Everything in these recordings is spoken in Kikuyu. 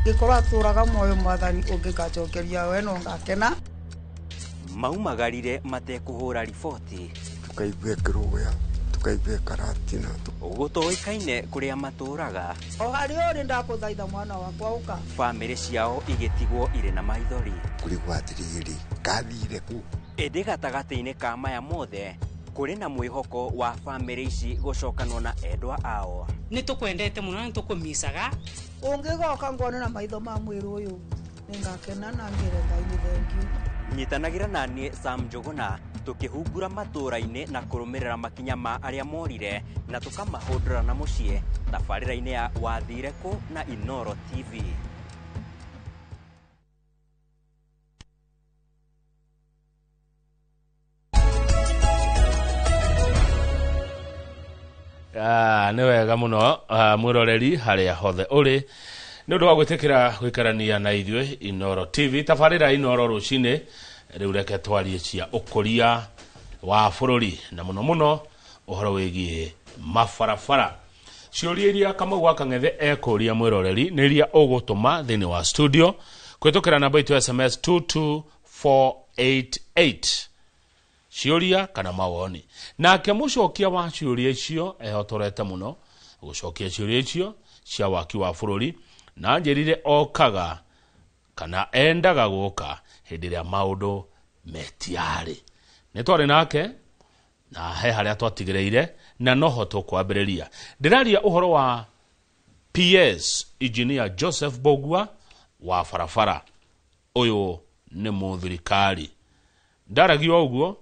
Ngĩkorwo atũraga muoyo mwathani ũngĩkacokeria we no ngakena. Maumagarire matekũhũra riboti. Tukaigua kĩrũgũya, tukaigua karatina. Gũtoĩkaine kũrĩa matũraga. O harĩa ũrĩ ndakũthaitha mwana wakwa ũka. Bamĩrĩ ciao igĩtigwo irĩ na maithori. Kũrigwo atĩrĩrĩ, kathire kũ? Ĩndĩ gatagatĩ-inĩ ka maya mothe kũrĩ na mwĩhoko wa bamĩrĩ ici gũcokanwo na endwa ao. Nĩ tũkwendete mũno na nĩ tũkũmicaga. Ũngĩgoka ngone na maitho ma mwĩrĩ ũyũ nĩngakena na ngĩre Ngai nĩ thengiũ. Nyitanagĩra na niĩ Sam Njũgũna tũkĩhungura matũũra-inĩ na kũrũmĩrĩra makinya ma arĩa morire na tũkamahũndũra na mũciĩ tabarĩra-inĩ ya Wathire Kũ na Inooro TV. Nĩ wega mũno mwĩroreri harĩa hothe ũrĩ nĩ ũndũ wa gwĩtĩkĩra gũikarania na ithuĩ Inooro TV tabarĩra Inooro rũcinĩ. Rĩu reke twarie cia ũkũria wa bũrũri na mũno mũno ũhoro wĩgiĩ mabarabara. Ciũria iria Kamau wa Kang'ethe ekũria mwĩroreri nĩ iria ũgũtũma thĩinĩ wa studio kũhĩtũkĩra namba itũ ya SMS 22488 ciũria kana mawoni. Nake mũcokia wa ciũria icio ehotorete mũno gũcokia ciũria icio cia waki wa bũrũri na anjĩrire okaga kana endaga gũka hĩndĩ ĩrĩa maũndũ metiarĩ. Nĩ twarĩ nake na he harĩa twatigĩrĩire na noho tũkwambĩrĩria. Ndĩraria ũhoro wa PS Engineer Joseph Mbugua wa barabara. Ũyũ nĩ mũthirikari. Ndaragia ũguo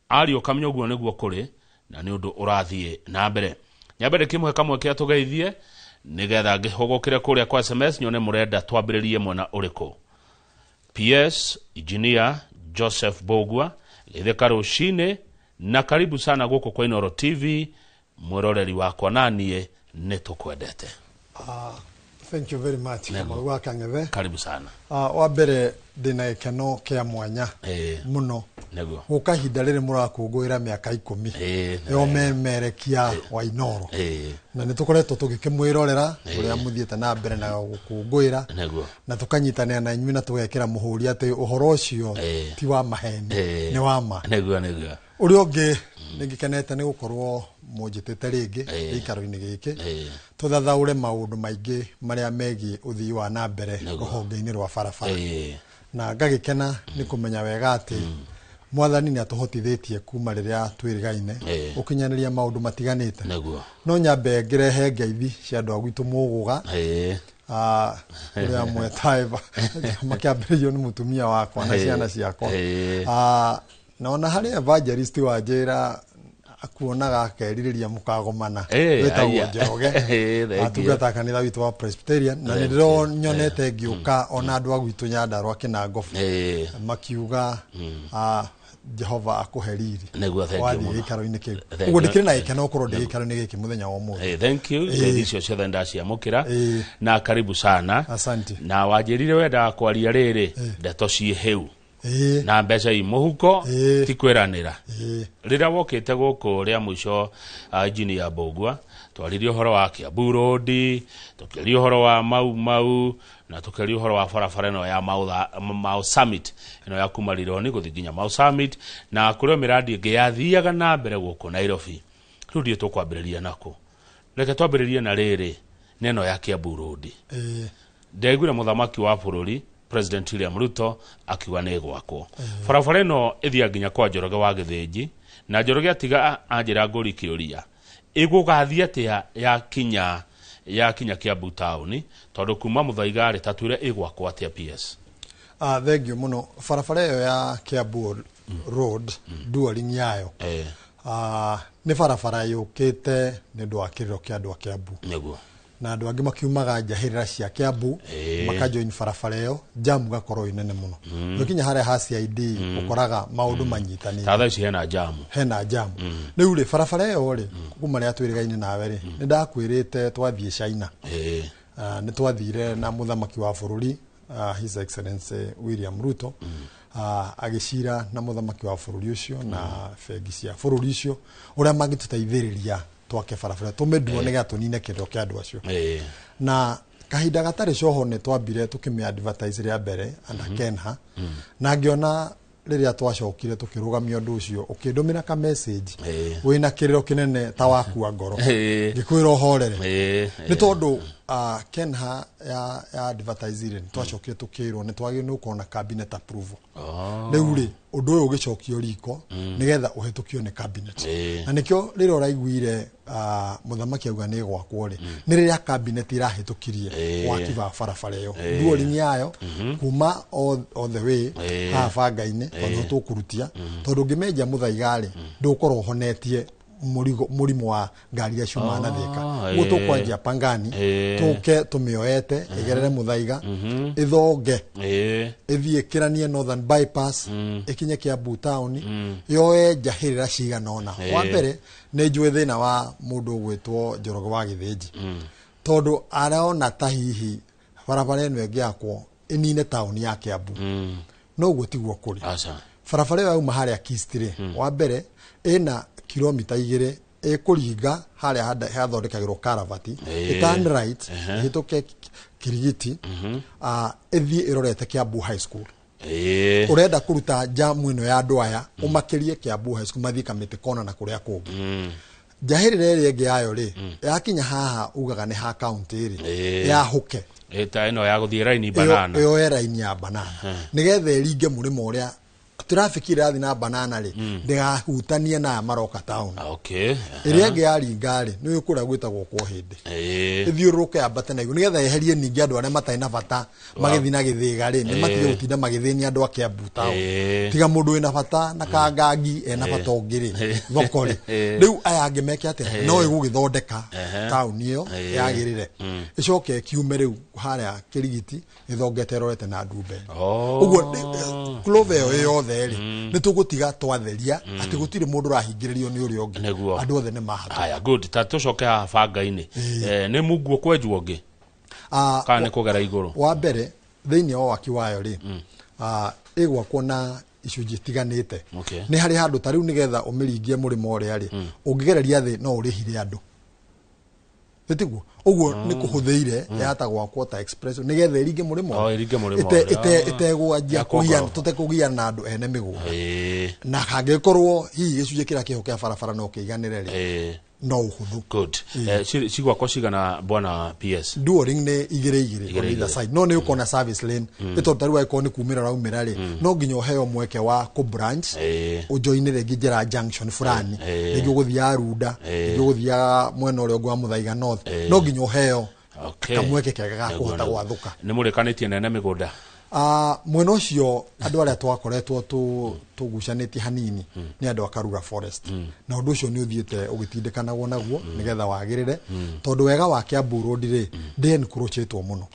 ario kamenya ũguo nĩguo kũrĩ na nĩ ũndũ ũrathiĩ na mbere. Nyambe ndĩkĩmũhe kamweke atũgeithie nĩgetha ngĩhũgũkĩre kũrĩa kwa SMS nyone mũrenda twambĩrĩrie mwena ũrĩkũ. PS Engineer Joseph Mbugua gĩthĩka rũcinĩ na karibu sana gũkũ kwa Inooro TV mwĩroreri wakwa na niĩ nĩ tũkwendete. Thank you very much Kamau wa Kang'ethe. Karibu sana. Wa mbere ndĩna gĩkeno kĩa mwanya mũno Nĩguo. gũka ihinda rĩrĩ mũrakũngũĩra mĩaka 10 ya ũmemerekia wa Inooro. Na nĩ tũkoretwo tũgĩkĩmwĩrorera ũrĩa mũthiĩte na mbere na gũkũngũĩra. Nĩguo. Na tũkanyitanĩra na inyuĩ na tũgekĩra mũhũri atĩ ũhoro ũcio ti wa maheni, nĩ wa ma. Nĩguo, nĩguo. Ũrĩa ũngĩ nĩ ngĩkenete nĩ gũkorwo mũnjĩtĩte rĩngĩ gĩikaro-inĩ gĩkĩ tũthathaũre maũndũ maingĩ marĩa megiĩ ũthii wa na mbere rũhonge-inĩ rwa barabara. Na ngagĩkena nĩ kũmenya wega atĩ mwathani nĩ atũhotithĩtie kuma rĩrĩa twĩrĩgaine gũkinyanĩria maũndũ matiganĩte. No nyambe ngĩrehe ngeithi cia andũ a gwitũ Mũgũga. Ũrĩa mwetae makĩambĩrĩirio nĩ mũtumia wakwa na ciana ciakwa. Na ona harĩ evangelist wa njĩra akuonaga akerirĩria mũkagomana wĩtagwo Njoroge. Atungata kanitha witũ wa Presbyterian na nĩ ndĩronyonete ngĩũka ona andũ a gwitũ Nyandarua Kĩnangobu makiuga Jehova akũhe riri. Nĩguo, thank you Wathiĩ mũno. gĩikaro-inĩ kĩu. Thank Ũguo you. ndĩkĩrĩ na gĩkeno gũkorwo ndĩ gĩikaro-inĩ gĩkĩ mũthenya wa ũmũthĩ. Thank you. Ngeithi icio ciothe ndaciamũkĩra. Na karibu sana. Asante. Na wanjĩrire wendaga kwaria rĩrĩ ndeto ciĩ hĩu. Na mbeca i mũhuko ti kwĩranĩra. Rĩrĩa wokĩte gũkũ rĩa mũico Engineer Mbugua twaririe ũhoro wa Kiambu Road, tũkĩaria ũhoro wa Mau Mau na tũkĩaria ũhoro wa barabara ĩno ya Mau Summit ĩno ya kuma Rironi gũthiĩ nginya Mau Summit na kũrĩ o mĩradi ĩngĩ yathiaga na mbere gũkũ Nairobi. Rĩu ndiũĩ tũkwambĩrĩria nakũ. Reke twambĩrĩrie na rĩrĩ nĩ ĩno ya Kiambu Road. Ndaiguire mũthamaki wa bũrũri President William Ruto akiuga nĩ gwakwo. Barabara ĩno ĩthiaga nginya kwa Njoroge wa Gĩthĩnji na Njoroge atiga anjĩra ngũri kĩũria ĩgũgathiĩ atĩa yakinya Kiambu town tondũ kuma Mũthaiga rĩ tatwĩre ĩgwakwo atĩa PS. Thank you mũno. Barabara ĩyo ya Kiambu Road dualing yayo nĩ barabara yũkĩte nĩ ũndũ wa kĩrĩro kĩa andũ a Kiambu. Nĩguo. Na andũ angĩ makiumaga njahĩrĩra cia Kiambu makajoin barabara ĩyo jamu gakorwo ĩ nene mũno. Ũgĩkinya harĩa ha CID ũkoraga maũndũ manyitanĩte. Ta thaa ici hena jamu. Hena jamu. Rĩu rĩ barabara ĩyo rĩ kuma rĩrĩa twĩrĩgaine nawe rĩ nĩ ndakwĩrĩte twathiĩ China. Nĩ twathire na mũthamaki wa bũrũri His Excellency William Ruto agĩcira na mũthamaki wa bũrũri ũcio na bengi cia bũrũri ũcio ũrĩa mangĩtũteithĩrĩria twake barabara tũmĩnduo nĩgetha tũnine kĩrĩro kĩa andũ acio. Na Kahinda gatarĩ coho nĩ twambire tũkĩmĩ advertise rĩa mbere under Kenha, na ngĩona rĩrĩa twacokire tũkĩrũgamia ũndũ ũcio, ũkĩndũmĩra ka message wĩna kĩrĩro kĩnene ta wakua ngoro, ngĩkwĩra ũhorere, nĩ tondũ Kenha ya advertise rĩ, twacokire tũkĩrwo nĩ twagĩrĩirwo nĩ gũkorwo na cabinet approval. Rĩu rĩ, ũndũ ũyũ ũgĩcokio riko nĩgetha ũhĩtũkio nĩ cabinet, na nĩkĩo rĩrĩa ũraiguire mũthamaki auga nĩ gwakwo rĩ, nĩ rĩrĩa cabinet ĩrahĩtũkirie waki wa barabara ĩyo, duoring yayo kuma all the way haha banga-inĩ, tondũ tũkũrutia, tondũ ũngĩmenja Mũthaiga rĩ, ndũgũkorwo ũhonetie mũrimũ wa ngari iria ciumaga na Thĩka. Ũguo tũkwanjia Pangani, tũke tũmĩoete ĩgerere Mũthaiga, ĩthonge, ĩthiĩ ĩkĩranie Northern Bypass, ĩkinye Kiambu town, yoe njahĩrĩra cigana ũna. Wa mbere, nĩ njũĩ thĩna wa mũndũ ũgwĩtwo Njoroge wa Gĩthĩnji, tondũ arona ta hihi barabara ĩno ĩngĩakwo ĩnine taũni ya Kiambu, no ũguo tiguo kũrĩ. Aca. Barabara ĩyo yauma harĩa Kist rĩ, wa mbere ĩna kilomita 2 ĩkũringa harĩa hathondekagĩrwo karavati, ĩ turn right, ĩhĩtũke Kirigiti, ĩthiĩ ĩrorete Kiambu High School. Ũrenda kũruta jamu ĩno ya andũ aya, ũmakĩrie Kiambu High School, mathiĩ Kamĩtĩ kona na kũrĩa kũngĩ. Njahĩrĩra ĩrĩa ĩngĩ yayo rĩ, yakinya haha ugaga nĩ ha kaunti rĩ, yahũke. Ta ĩno ya gũthiĩ raini banana. Ĩyoe raini ya banana, nĩgetha ĩringe mũrĩmo ũrĩa traffic ĩrathiĩ na banana rĩ, ndĩgahutanie na aya maroka town. Ĩrĩa ĩngĩ yaringa rĩ, nĩ kũrĩa gwĩtagwo kwa hĩndĩ, ĩthiũrũrũke yambate na igũrũ, nĩgetha yeherie ningĩ andũ arĩa matarĩ na bata magĩthiĩ na gĩthĩga rĩ, nĩ matige gũtinda magĩthĩnia andũ a Kiambu town. Tiga mũndũ wĩna bata na kangangi ena bata ũngĩ rĩ, thoko rĩ, rĩu aya angĩ meke atĩa? No ĩgũgĩthondeka taũni ĩyo yagĩrĩre, ĩcoke ĩkiume rĩu harĩa Kĩrigiti, ĩthongete ĩrorete na Ndumberi. Ũguo clover ĩyo yothe rĩ, nĩ tũgũtiga twatheria atĩ gũtirĩ mũndũ ũrahingĩrĩrio nĩ ũrĩa ũngĩ. Andũ othe nĩ mahatũka. Haya, good. Ta tũcoke haha banga-inĩ. Nĩ mungu ũkwenjwo ũngĩ kana nĩ kũgera igũrũ? Wa mbere, thĩinĩ wa waki wayo rĩ, ĩgwakwo na icunjĩ itiganĩte. Nĩ harĩ handũ ta rĩu, nĩgetha ũmĩringie mũrĩmo ũrĩa rĩ, ũngĩgereria thĩ no ũrĩhire andũ, ĩtiguo ũguo nĩ kũhũthĩire, yahota gwakwo ta express nĩgetha ĩringe mũrĩmo. Oh, ĩringe mũrĩmo ũrĩa. Ĩtegwanjia Yakwo kũgiana, ngoroba. tũtekũgiana na andũ ene mĩgũnda. Na hangĩkorwo hihi gĩcunjĩ kĩrĩa kĩho kĩa barabara no kĩiganĩre rĩ, no ũhũthũ. Good. Cigwakwo cigana, bwana PS? Duoring nĩ igĩrĩ igĩrĩ Igĩrĩ on either igĩrĩ. side, no nĩ ũkona service lane, nĩ tondũ ta rĩu angĩkorwo nĩ kumĩra raumĩra rĩ, no nginya ũheo mweke wa kũ branch, ũjoine rĩngĩ njĩra junction fulani, rĩngĩ ũgũthiaga Runda, rĩngĩ ũgũthiaga mwena ũrĩa ũngĩ wa Mũthaiga North, no nginya ũheo kamweke kega ga kũhota gwathũka. Nĩ mũrĩkanĩtie nene mĩgũnda? Mwena ũcio andũ arĩa twakoretwo tũgucanĩtie hanini nĩ andũ a Karura Forest, na ũndũ ũcio nĩ ũthiĩte ũgĩtindĩkanagwo naguo nĩgetha wagĩrĩre, tondũ wega wa Kiambu Road rĩ, ndĩ encroachĩtwo mũno.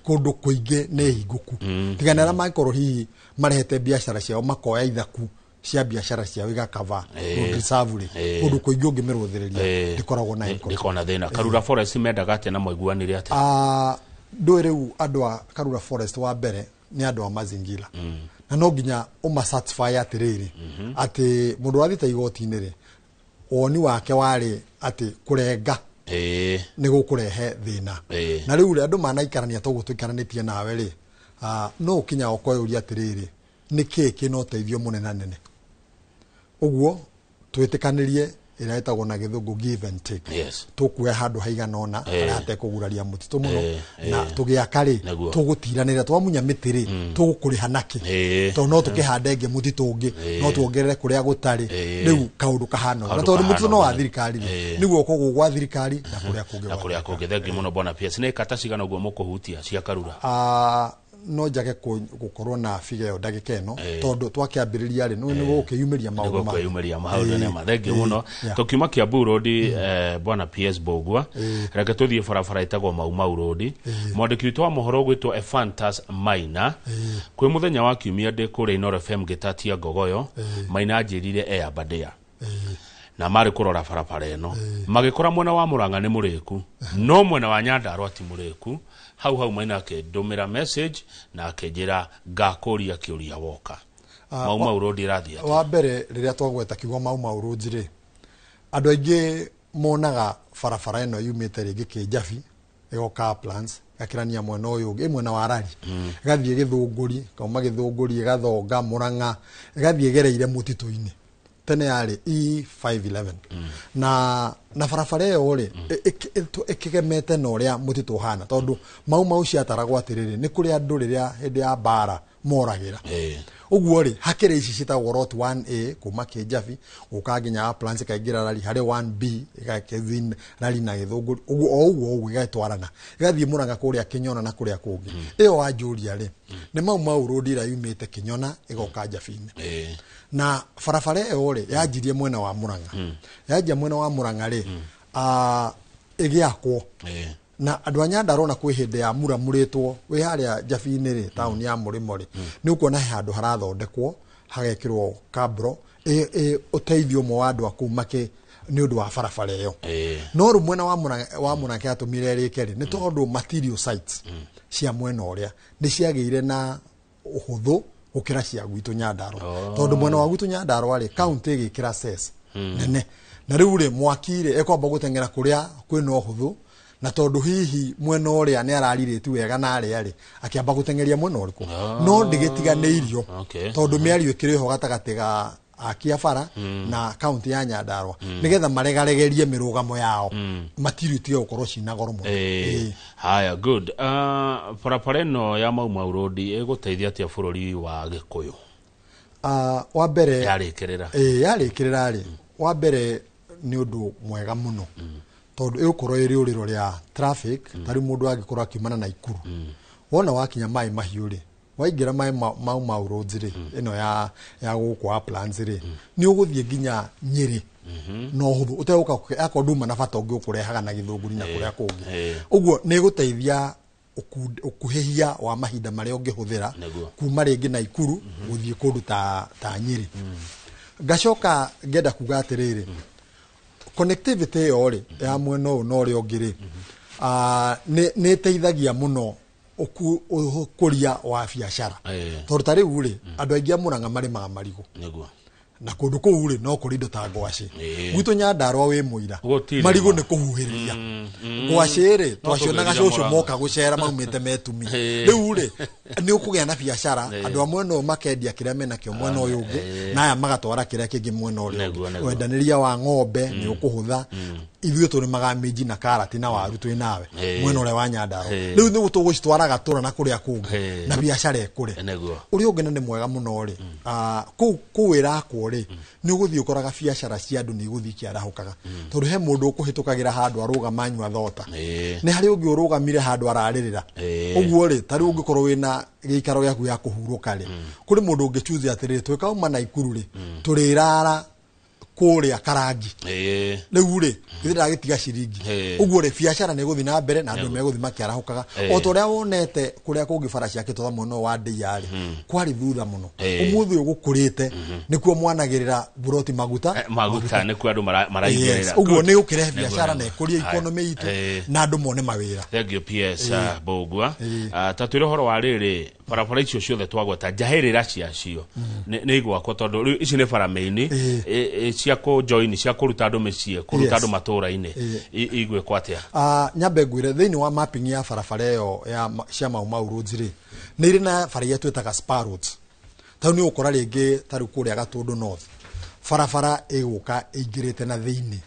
Kũndũ kũingĩ nĩ hingũku, tiga nĩ arĩa mangĩkorwo hihi marehete biacara ciao, makoya ithaku cia biacara ciao igakava road reserve rĩ, kũndũ kũingĩ ũngĩmĩrũthĩrĩria ndĩkoragwo na encroachment. Ndĩkorwo na thĩna. Karura Forest mendaga atĩa na mwaiguanĩre atĩa? Ndũĩ rĩu andũ a Karura Forest, wa mbere nĩ andũ a mazingira, na no nginya ũma satisfy atĩrĩrĩ, atĩ mũndũ wathiĩte igoti-inĩ rĩ, woni wake warĩ atĩ kũrenga nĩ gũkũrehe thĩna. Na rĩu rĩ, andũ manaikarania toguo tũikaranĩtie nawe rĩ, no ũkinya ũkoyũria atĩrĩrĩ, nĩ kĩĩ kĩna ũteithio mũnenanene ũguo twĩtĩkanĩrie, ĩrĩa ĩtagwo na gĩthũngũ give and take. Tũkuoya handũ haigana ũna harĩa hatekũguraria mũtitũ mũno, na tũgĩaka rĩ, tũgũtiranĩra twamunya mĩtĩ rĩ, tũgũkũrĩha nakĩ? Tondũ no tũkĩhande ĩngĩ mũtitũ ũngĩ, no tuongerere kũrĩa gũtarĩ. Rĩu kaũndũ kahana ũguo. Na Kaũndũ tondũ mũtitũ kahana no wa ũguo. thirikari rĩ, nĩguo kũgũ gwa thirikari na kũrĩa kũngĩ na gwa kũrĩa kũngĩ. Thengi mũno, bwana PS. Nĩ kata cigana ũguo mũkũhutia cia Karura? No njage gũkorwo na biga ĩyo ndagĩka ĩno, tondũ twakĩambĩrĩria rĩ, nĩ gũkĩyumĩria maũndũ nĩguo mangĩ. kwĩyumĩria maũndũ nĩ mathengi mũno. Tũkiuma Kiambu Road, bwana PS Mbũgua, reke tũthiĩ barabara ĩtagwo Mau Mau Road. Mwandĩki witũ wa mohoro ũgwĩtwo Ephantas Maina, kwĩ mũthenya wa kiumia ndĩ kũrĩa Inooro FM ngĩtatia ngogoyo, Maina anjĩrire e Aberdare na marĩ kũrora barabara ĩno, magĩkora mwena wa Mũrang'a nĩ mũrĩku no mwena wa Nyandarua ti mũrĩku. Hau hau Maina akĩndũmĩra message na akĩnjĩra ngakũria kĩũria woka. Mau Mau Road ĩrathiĩ atĩa? Wa mbere, rĩrĩa twagweta kiugo Mau Mau Road rĩ, andũ aingĩ monaga barabara ĩno yumĩte rĩngĩ Kĩnjabi. Ĩgoka Uplands, ĩgakĩrania mwena ũyũ ũngĩ, ĩ mwena wa Rari, ĩgathiĩ Gĩthũngũri, ĩkauma Gĩthũngũri ĩgathonga Mũrang'a, ĩgathiĩ ĩgereire mũtitũ-inĩ. Tene yarĩ E511 na barabara ĩyo rĩ, ĩkĩgemete na ũrĩa mũtitũ ũhana, tondũ Mau Mau ciataragwo atĩrĩrĩ, nĩ kũrĩ andũ rĩrĩa hĩndĩ ya mbara moragĩra. Ũguo rĩ, hakĩrĩ ici ciĩtagwo lot 1A kuma Kĩnjabi gũka nginya Uplands, ĩkaingĩra Rari, harĩ 1B ĩgakĩthiĩ Rari na Gĩthũngũri, ũguo o ũguo ũguo ĩgatwarana, ĩgathiĩ Mũrang'a kũrĩa Kĩnyona na kũrĩa kũngĩ. Ĩyo wanjũria rĩ, nĩ Mau Mau Road ĩrĩa yumĩte Kĩnyona ĩgoka Njabi-inĩ. Na barabara ĩyo rĩ, yanjirie mwena wa Mũrang'a. Yanjia mwena wa Mũrang'a rĩ, ĩgĩakwo. Na andũ a Nyandarua na kwĩ hĩndĩ ya muramurĩtwo wĩ harĩa Njabi-inĩ rĩ, taũni ya Mũrĩmo rĩ, nĩ ũkuona he handũ harathondekwo hagekĩrwo kabro, ũteithio ũmwe wa andũ a kũu makĩ nĩ ũndũ wa barabara ĩyo. No rĩu mwena wa Mũrang'a, wa Mũrang'a yatũmire ĩrĩke rĩ, nĩ tondũ material sites cia mwena ũrĩa nĩ ciagĩire na ũhũthũ gũkĩra cia gwitũ Nyandarua. Tondũ mwena wa gwitũ Nyandarua rĩ, county ĩgĩkĩra cess nene, na rĩu rĩ, mwaki rĩ, ĩkwamba gũteng'era kũrĩa kwĩna ũhũthũ, na tondũ hihi mwena ũrĩa nĩ ararirĩti wega na arĩa rĩ, akĩamba gũteng'eria mwena ũrĩkũ, no ndĩgĩtiganĩirio, tondũ mĩario ĩkĩrĩ ho gatagatĩ ga aki a bara na kaunti ya Nyandarua, nĩgetha maregaregerie mĩrũgamo yao, material itige gũkorwo cina goro mũno. Haya, good. Barabara ĩno ya Mau Mau Road ĩgũteithia atĩa bũrũri wa Gĩkũyũ? Wa mbere, yarĩkĩrĩra. Yarĩkĩrĩra rĩ, wa mbere nĩ ũndũ mwega mũno, tondũ ĩgũkorwo ĩrĩ ũrĩro rĩa traffic. Ta rĩu mũndũ angĩkorwo akiumana na Ikuru, wona wakinya maĩ mahiũ rĩ, waingĩra maĩ Mau Mau Roads rĩ, ĩno ya gũkũ Uplands rĩ, nĩ ũgũthiĩ nginya Nyĩrĩ na ũhũthũ, ũtegũka akorwo nduma na bata ũngĩ ũkũrehaga na Gĩthũngũri na kũrĩa kũngĩ. Ũguo nĩ ĩgũteithia ũkuhĩhia wa mahinda marĩa ũngĩhũthĩra kuma rĩngĩ na Ikuru gũthiĩ kũndũ ta Nyĩrĩ. Ngacoka ngenda kuga atĩrĩrĩ, connectivity ĩyo rĩ, ya mwena ũyũ na ũrĩa ũngĩ rĩ, nĩ ĩteithagia mũno ũkũria wa biacara, tondũ ta rĩu rĩ, andũ aingĩ a Mũrang'a marĩmaga marigũ, na kũndũ kũu rĩ, no kũrĩ indo ta ngwacĩ. Gwitũ Nyandarua wĩ mũira, Gũtirĩ marigũ ma. nĩ kũhuhĩrĩria. Ngwacĩ rĩ, twacionaga tũgĩthira cũcũ Mũrang'a. moka gũcera maumĩte metumi. Rĩu rĩ, nĩ ũkũgĩa na biacara, andũ a mwena ũyũ makendia kĩrĩa menakĩo mwena ũyũ ũngĩ, na aya magatwara kĩrĩa kĩngĩ mwena ũrĩa ũngĩ. Wendanĩria wa ng'ombe nĩ ũkũhũtha. Ithuĩ tũrĩmaga minji na karati na waru twĩ nawe mwena ũrĩa wa Nyandarua. Rĩu nĩ tũgũcitwara Gatũra na kũrĩa kũngĩ, na biacara ĩkũre. Ũrĩa ũngĩ na nĩ mwega mũno rĩ, kũu ĩrakwo rĩ, nĩ ũgũthiĩ ũkoraga biacara cia andũ nĩ igũthiĩ ikĩarahũkaga, tondũ he mũndũ ũkũhĩtũkagĩra handũ arũgama anyua thota, nĩ harĩ ũngĩ ũrũgamire handũ ararĩrĩra. Ũguo rĩ, ta rĩu ũngĩkorwo wĩna gĩikaro gĩaku gĩa kũhurũka rĩ, kũrĩ mũndũ ũngĩ choose atĩrĩrĩ, twĩkauma na Ikuru rĩ, tũrĩrara kũrĩa Karangi. Rĩu rĩ, ithe ndagĩtiga ciringi. Ũguo rĩ, biacara nĩ ĩgũthiĩ na mbere na andũ megũthiĩ makĩarahũkaga, o ta ũrĩa wonete kũrĩa kũngĩ bara ciakĩtwo ta mwena ũyũ wa Ndeiya rĩ, kwarĩ thutha mũno. Ũmũthĩ ũyũ gũkũrĩte, nĩkuo mwanagĩrĩra buroti maguta. Maguta nĩkuo andũ maraingĩrĩra. Yes. Ũguo nĩ ũkĩrehe biacara na ĩkũrie Haya. economy itũ, na andũ mone mawĩra. Thank you, PS Mbũgua. Ta twĩre ũhoro wa rĩrĩ, barabara icio ciothe twagweta, njahĩrĩra ciacio nĩ igwakwo, tondũ rĩu ici nĩ bara main cia kũ join, cia kũruta andũ mĩciĩ, kũruta andũ matũũra-inĩ. Igwĩkwo atĩa? Nyambe ngwĩre, thĩinĩ wa mapping ya barabara ĩyo ya cia Mau Mau Roads rĩ, nĩ irĩ na bara iria twĩtaga spur roads. Ta rĩu nĩ ũgũkora rĩngĩ ta rĩu kũrĩa Gatũndũ North, barabara ĩgũka ĩingĩrĩte na thĩinĩ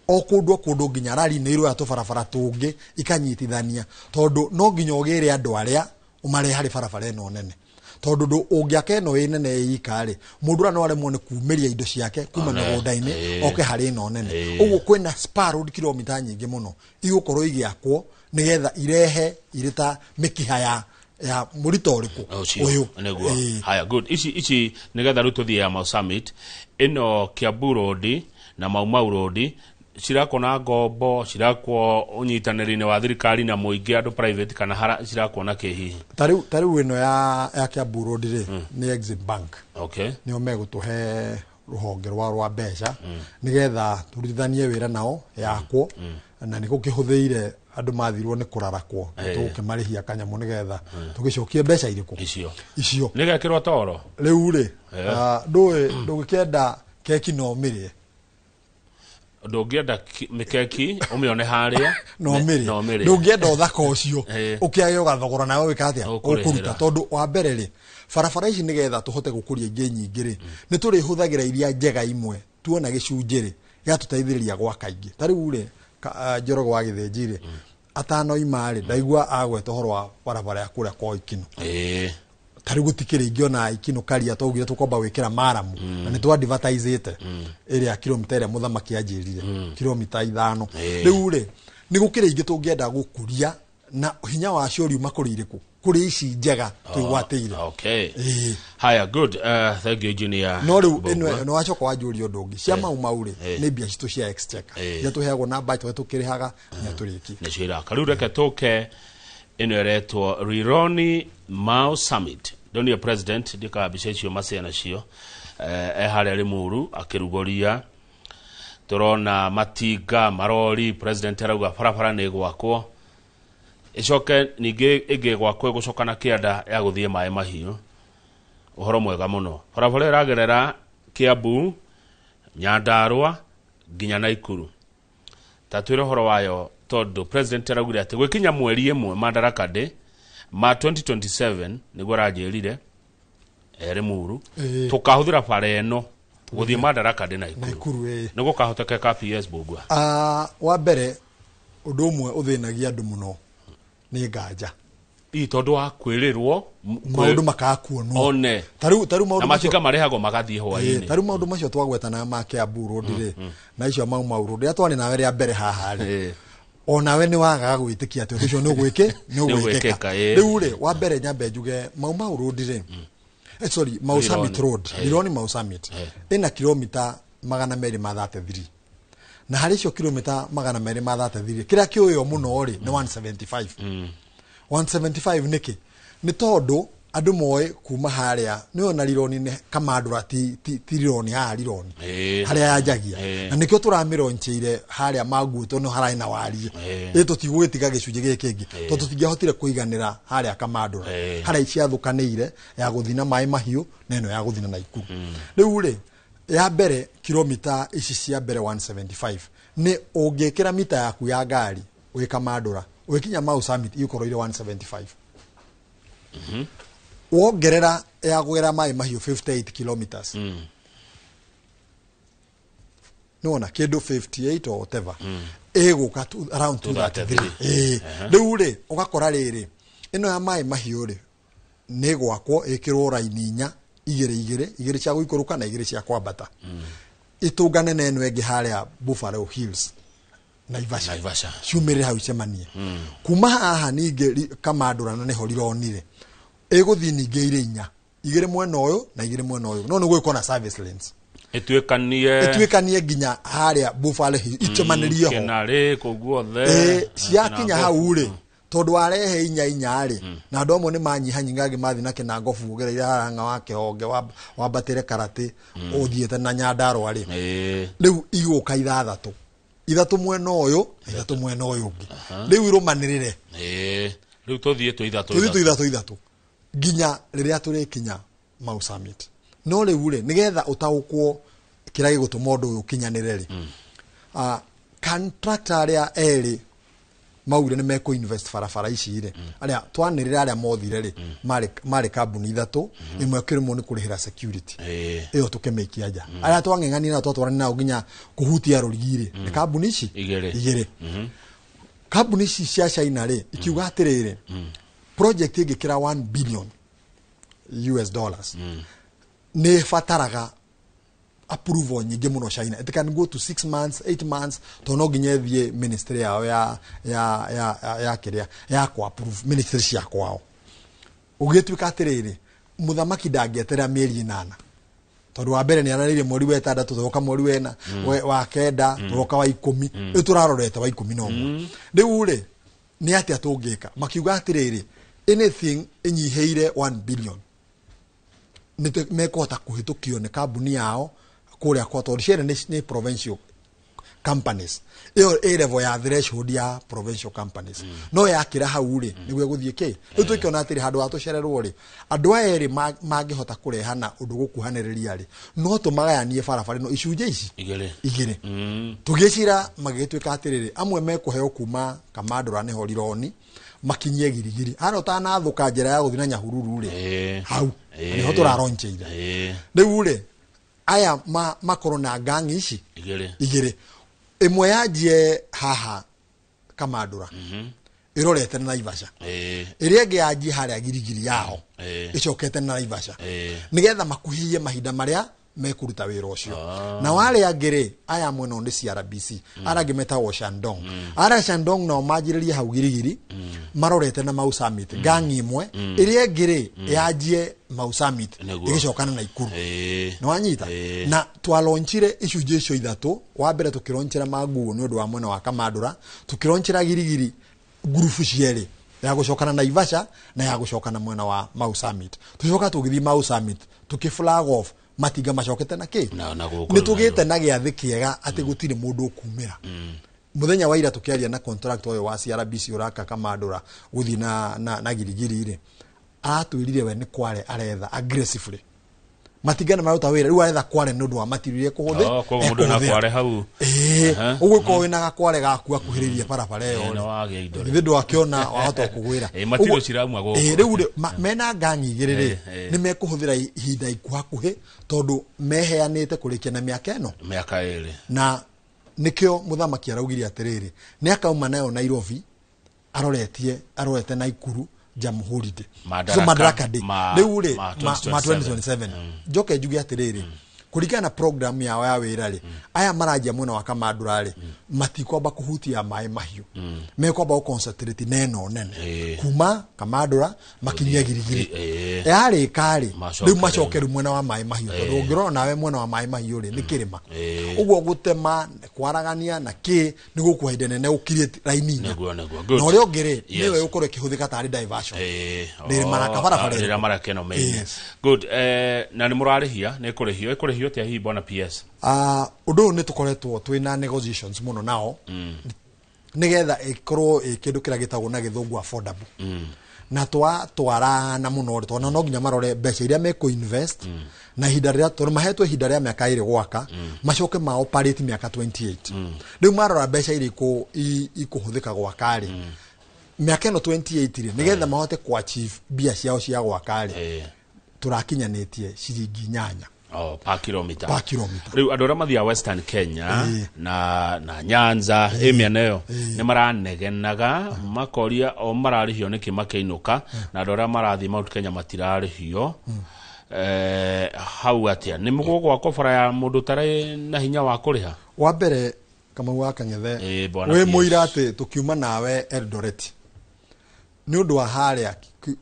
o kũndũ o kũndũ nginya rari nĩ iroya tũbarabara tũngĩ ikanyitithania, tondũ no nginya ũgĩre andũ arĩa ũmarehe harĩ barabara ĩno nene, tondũ ũngĩaka ĩno ĩ nene ĩ ika rĩ, mũndũ ũrĩa no aremwo nĩ kumĩria indo ciake kuma mĩgũnda-inĩ oke harĩ ĩno nene. Ũguo kwĩna spur road kilomita nyingĩ mũno igũkorwo igĩakwo nĩgetha irehe irĩ ta mĩkiha ya mũrito ũrĩkũ Ũcio, ũyũ. Nĩguo. Haya, good. Ici nĩgetha rĩu tũthiĩ ya Mau Summit ĩno, Kiambu Road na Mau Mau Road, cirakwo na ngombo, cirakwo ũnyitanĩri-inĩ wa thirikari na mũingĩ, andũ private, kana cirakwo na kĩ hihi? Ta rĩu ĩno ya Kiambu Road rĩ, nĩ Exim Bank. Nĩo megũtũhe rũhonge rwa mbeca nĩgetha tũrutithanie wĩra nao yakwo, na nĩ gũkĩhũthĩire andũ mathirwo nĩ kũrarakwo, tũgũkĩmarĩhia kanyamũ nĩgetha tũgĩcokie mbeca irĩkũ. Icio. Icio. Nĩgekĩrwo toro. Rĩu rĩ, ndũĩ ndũgĩkĩenda keki no ũmĩrĩe. Ndũngĩenda mĩkeki ũmĩone harĩa no mĩrĩ no mĩrĩe. Ndũngĩenda ũthaka ũcio ũkĩage ũgathogora nawe wĩka atĩa? Ũkũrĩhĩra. Ũkũruta. Tondũ wa mbere rĩ, barabara ici nĩgetha tũhote gũkũria ingĩ nyingĩ rĩ, nĩ tũrĩhũthagĩra iria njega imwe tuona gĩcunjĩ rĩ gĩatũteithĩrĩria gwaka ingĩ. Ta rĩu rĩ, Njoroge wa Gĩthĩnji rĩ, atanoima rĩ, ndaigua agweta ũhoro wa barabara ya kũrĩa kwa Ikino. Ta rĩu gũtikĩrĩ ingĩ ona Ikino Karia twaugire tũkwamba gwĩkĩra maramu, na nĩ twadvertisĩte ĩrĩa kilomita ĩrĩa mũthamaki anjĩrire, kilomita 5. Rĩu rĩ, nĩ gũkĩrĩ ingĩ tũngĩenda gũkũria, na hinya wacio riuma kũrĩ irĩkũ? Kũrĩ ici njega twĩgwatĩire. Okay. Haya, good. Thank you, engineer. No rĩu Mbugua. ĩno nĩ wacoka wanjũria ũndũ ũngĩ cia Mau Mau rĩ, nĩ mbia citũ cia exchequer iria tũheagwo na budget tũkĩrĩhaga nginya tũrĩkie. Nĩcio iraka. Rĩu reke tũke ĩno ĩretwo Rironi Mau Summit. Ndonire president ndikaga mbica icio macea nacio, e harĩa Limuru akĩrugũria. Tũrona matinga, marori, president arauga barabara nĩ gwakwo, ĩcoke ningĩ ĩngĩ gwakwo ĩgũcoka na kĩanda ya gũthiĩ maĩ mahiũ. Ũhoro mwega mũno. Barabara ĩragerera Kiambu, Nyandarua nginya Naikuru. Ta twĩre ũhoro wayo, tondũ president araugire atĩ gwĩkinya mweri ĩmwe Madaraka Day ma 2027 nĩguo aranjĩrire Limuru, tũkahũthĩra bara ĩno gũthiĩ Madaraka Day Naikuru. Naikuru, ĩĩ. Nĩ gũkahotekeka, PS Mbugua? Ah, wa mbere ũndũ ũmwe ũthĩnagia andũ mũno nĩ nganja. Ii tondũ wa kwĩrĩrwo maũndũ makaga kuonwo. One. Tarĩu Na maũndũ matinga macio marĩhagwo magathiĩ hwaĩ-inĩ. Tarĩu maũndũ macio twagwetana ma Kiambu Road rĩ, na icio Mau Mau Road rĩrĩa twarĩ nawe rĩa mbere haha rĩ, onawe nĩ wagaga gwĩtĩkia atĩ ũndũ ũcio nĩ ũgwĩkĩka. Nĩ ũgwĩkĩka, ĩĩ. Rĩu rĩ, wa mbere nyambe njuge Mau Mau Road rĩ, sorry, Mau Rironi. Summit Road, Rironi Mau Summit ĩna kilomita 233, na harĩ icio kilomita 233, kĩrĩa kĩũĩo mũno rĩ nĩ 175. 175 nĩkĩ? Nĩ tondũ andũ moĩ kuma harĩa nĩ ona Rironi nĩ Kamandũra, ti Rironi haha Rironi harĩa yanjagia, na nĩkĩo tũramĩroncheire harĩa Maguo, tondũ hararĩ na wariĩ. Ĩ tũtigũgĩtiga gĩcunjĩ gĩkĩ kĩngĩ, tondũ tũtingĩahotire kũiganĩra harĩa Kamandũra, harĩa ciathũkanĩire ya gũthiĩ na maĩ mahiũ na ĩno ya gũthiĩ na Naikuru. Rĩu rĩ, ya mbere kilomita ici cia mbere 175 nĩ ũngĩkĩra mita yaku ya ngari wĩ Kamandũra ũgĩkinya Mau Summit igũkorwo irĩ 175. Wongerera ya kũgera maĩ mahiũ 58 kilometers, nĩwona kĩndũ 58 or whatever ĩgũka around 233. Ĩĩ. Rĩu rĩ, ũgakora rĩrĩ ĩno ya maĩ mahiũ rĩ nĩ gwakwo ĩkĩrwo raini inya, igĩrĩ igĩrĩ, igĩrĩ cia gũikũrũka na igĩrĩ cia kwambata, itũngane na ĩno ĩngĩ harĩa Buffalo Hills, Naivasha. Naivasha. Ciumĩrĩre hau icemanie. Kuma haha ningĩ Kamandũra na nĩho rironire ĩgũthiĩ ningĩ irĩ inya, igĩrĩ mwena ũyũ na igĩrĩ mwena ũyũ, no nĩ gũgĩkorwo na service lanes. Ĩtuĩkanie. Ĩtuĩkanie nginya harĩa Buffalo Hills icemanĩrie ho. Kĩnarĩ kũu guothe. Ĩĩ, ciakinya Kĩnangobu. hau rĩ, tondũ warehe inya inya rĩ, na andũ amwe nĩ manyihanyiha, angĩ mathiĩ na Kĩnangobu ũgereire haranga wa Kĩhonge, wambatĩre Karatĩ ũthiĩte na Nyandarũa rĩ, rĩu igũka ithathatũ, ithatũ mwena ũyũ na ithatũ mwena ũyũ ũngĩ, rĩu irũmanĩrĩre. Ĩĩ. Rĩu tũthiĩ twĩ ithatũ. Tũthiĩ twĩ ithatũ ithatũ nginya rĩrĩa tũrĩkinya Mau Summit. No rĩu rĩ, nĩgetha ũtaũkwo kĩrĩa gĩgũtũma ũndũ ũyũ ũkinyanĩre rĩ, contractor arĩa erĩ maugire nĩ mekũ-invest barabara ici rĩ, arĩa twanĩrĩra arĩa mothire rĩ, marĩ kambuni ithatũ. Ĩmwe ĩkĩremwo nĩ kũrĩhĩra security, ĩyo tũkĩmĩikia nja. Arĩa twang'eng'anire nao, twatwaranire nao nginya kũhutia rũrigi rĩ, nĩ kambuni ici Igĩrĩ. Igĩrĩ. Kambuni ici cia China rĩ, ikiuga atĩrĩrĩ, project ĩngĩkĩra 1 billion US dollars nĩ ĩbataraga approval nyingĩ mũno China. It can go to 6 months, 8 months, tondũ no nginya ĩthiĩ ministry yao ya kĩrĩa ya ku approve, ministry cia kwao. Ũgĩtuĩka atĩrĩrĩ, mũthamaki ndangĩeterera mĩeri 8, tondũ wa mbere nĩ ararĩire mweri wa ĩtandatũ, tũroka mweri wena wa kenda, tũroka wa 10, rĩu tũrarorete wa 11. Rĩu rĩ, nĩ atĩa tũngĩka? Makiuga atĩrĩrĩ, anything ĩnyihĩire 1 billion nĩ mekũhota kũhĩtũkio nĩ kambuni yao kũrĩa kwa, tondũ cierĩ nĩ provincial companies ĩyo ĩ level ya threshold ya provincial companies no yakĩra hau rĩ nĩguo ĩgũthiĩ kĩ rĩu tũkĩona atĩrĩ handũ ha tũcererwo rĩ andũ aya erĩ mangĩhota kũrehana ũndũ gũkuhanĩrĩria rĩ no tũmagayanie barabara ĩno icunjĩ ici igĩrĩ tũgĩcira magĩgĩtuĩka atĩrĩrĩ amwe mekũheo kuma Kamandũra nĩho Rironi makinyie Girigiri hana ũtanathũka njĩra ya gũthiĩ na Nyahururu rĩ hau nĩho tũraroncheire rĩu rĩ aya makorwo na ngangi ici igĩrĩ ĩmwe yanjie haha Kamandũra ĩrorete na Naivasha ĩrĩa ĩngĩ yanjie harĩa Girigiri yao ĩcokete na Naivasha nĩgetha makuhĩhie mahinda marĩa mekũruta wĩra ũcio na warĩa angĩ rĩ aya mwena nĩ CRBC arĩa angĩ metagwo Shandong arĩa Shandong nao manjĩrĩrie hau Girigiri marorete na Mau Summit ngangi ĩmwe ĩrĩa ĩngĩ rĩ yanjie Mau Summit ĩgĩcokana na Ikuru nĩ wanyita na twalonchire icunjĩ icio ithatũ wa mbere tũkĩronchera Maguo nĩ ũndũ wa mwena wa Kamandũra tũkĩronchera Girigiri ngurubu cierĩ ya gũcokana Naivasha na ya gũcokana mwena wa Mau Summit tũcoka tũgĩthiĩ Mau Summit tũkĩ flag off matinga macokete na kĩ nĩ tũgĩte na gĩathĩ kĩega atĩ gũtirĩ mũndũ ũkumĩra mũthenya wa ira tũkĩaria na contract ũyũ wa CRBC ũraka Kamandũra gũthiĩ na Girigiri rĩ aratwĩrire we nĩ kware aretha aggressively matinga nĩ maruta wĩra rĩu aretha kware nĩ ũndũ wa material ĩkũhũthĩra koguo mũndũ na kware hau ũguo wĩna gakware gaku akuhĩrĩirie barabara ĩyo githĩ ndwakĩona wahota kũgwĩra material cirauma gũkũ rĩu rĩ mena ngangi igĩrĩ rĩ nĩ mekũhũthĩra ihinda ikuhakuhĩ tondũ meheanĩte kũrĩkia na mĩaka ĩno mĩaka ĩrĩ na nĩkĩo mũthamaki araugire atĩrĩrĩ nĩ akauma nayo Nairobi arorete Naikuru Jamhuri Day Madaraka, so Madaraka Day rĩu rĩ ma 2027 njoke njuge atĩrĩrĩ kũringana na program yao ya wĩra rĩ aya maranjia mwena wa Kamandũra rĩ matikwamba kũhutia maĩ mahiũ mekwamba gũconcentrate na ĩno nene kuma Kamandũra makinyie Girigiri yarĩka rĩ rĩu macoke rĩu mwena wa maĩ mahiũ tondũ ũngĩrora nawe mwena wa maĩ mahiũ rĩ nĩ kĩrĩma ũguo gũtema kwaragania na kĩ nĩ gũkua ihinda nene gũkirie raini inya na ũrĩa ũngĩ rĩ nĩwe ũkorwo ĩkĩhũthĩka tarĩ diversion rĩrĩ maraka barabara rĩrĩa maraka ĩno main good na nĩ mũrarĩhia nĩ kũrĩhio ĩkũrĩhio hihi bwana PS ũndũ ũyũ nĩ tũkoretwo twĩna negotiations mũno nao nĩgetha ĩkorwo ĩ kĩndũ kĩrĩa gĩtagwo na gĩthũngũ affordable na twatwarana mũno rĩ tondũ no nginya marore mbeca iria mekũ invest na ihinda rĩrĩa tondũ mahetwo ihinda rĩa mĩaka ĩrĩ gwaka macoke ma operate mĩaka 28 rĩu marora mbeca iria ikũhũthĩka gwaka rĩ mĩaka ĩno 28 rĩ nĩgetha mahote kũ achieve mbia ciao cia gwaka rĩ tũrakinyanĩtie ciringi 8 per kilometer. Per kilometer. Rĩu andũ arĩa mathiaga Western Kenya na Nyanza ĩmĩena ĩyo nĩ maranegenaga makoria o mararĩhio nĩkĩ makĩinũka na andũ arĩa marathiĩ Mount Kenya matirarĩhio hau atĩa nĩ mũgũgwakwo bara ya mũndũ ũtarĩ na hinya wa kũrĩha wa mbere Kamau wa Kang'ethe wĩ mũira atĩ tũkiuma nawe Eldoret nĩ ũndũ wa harĩa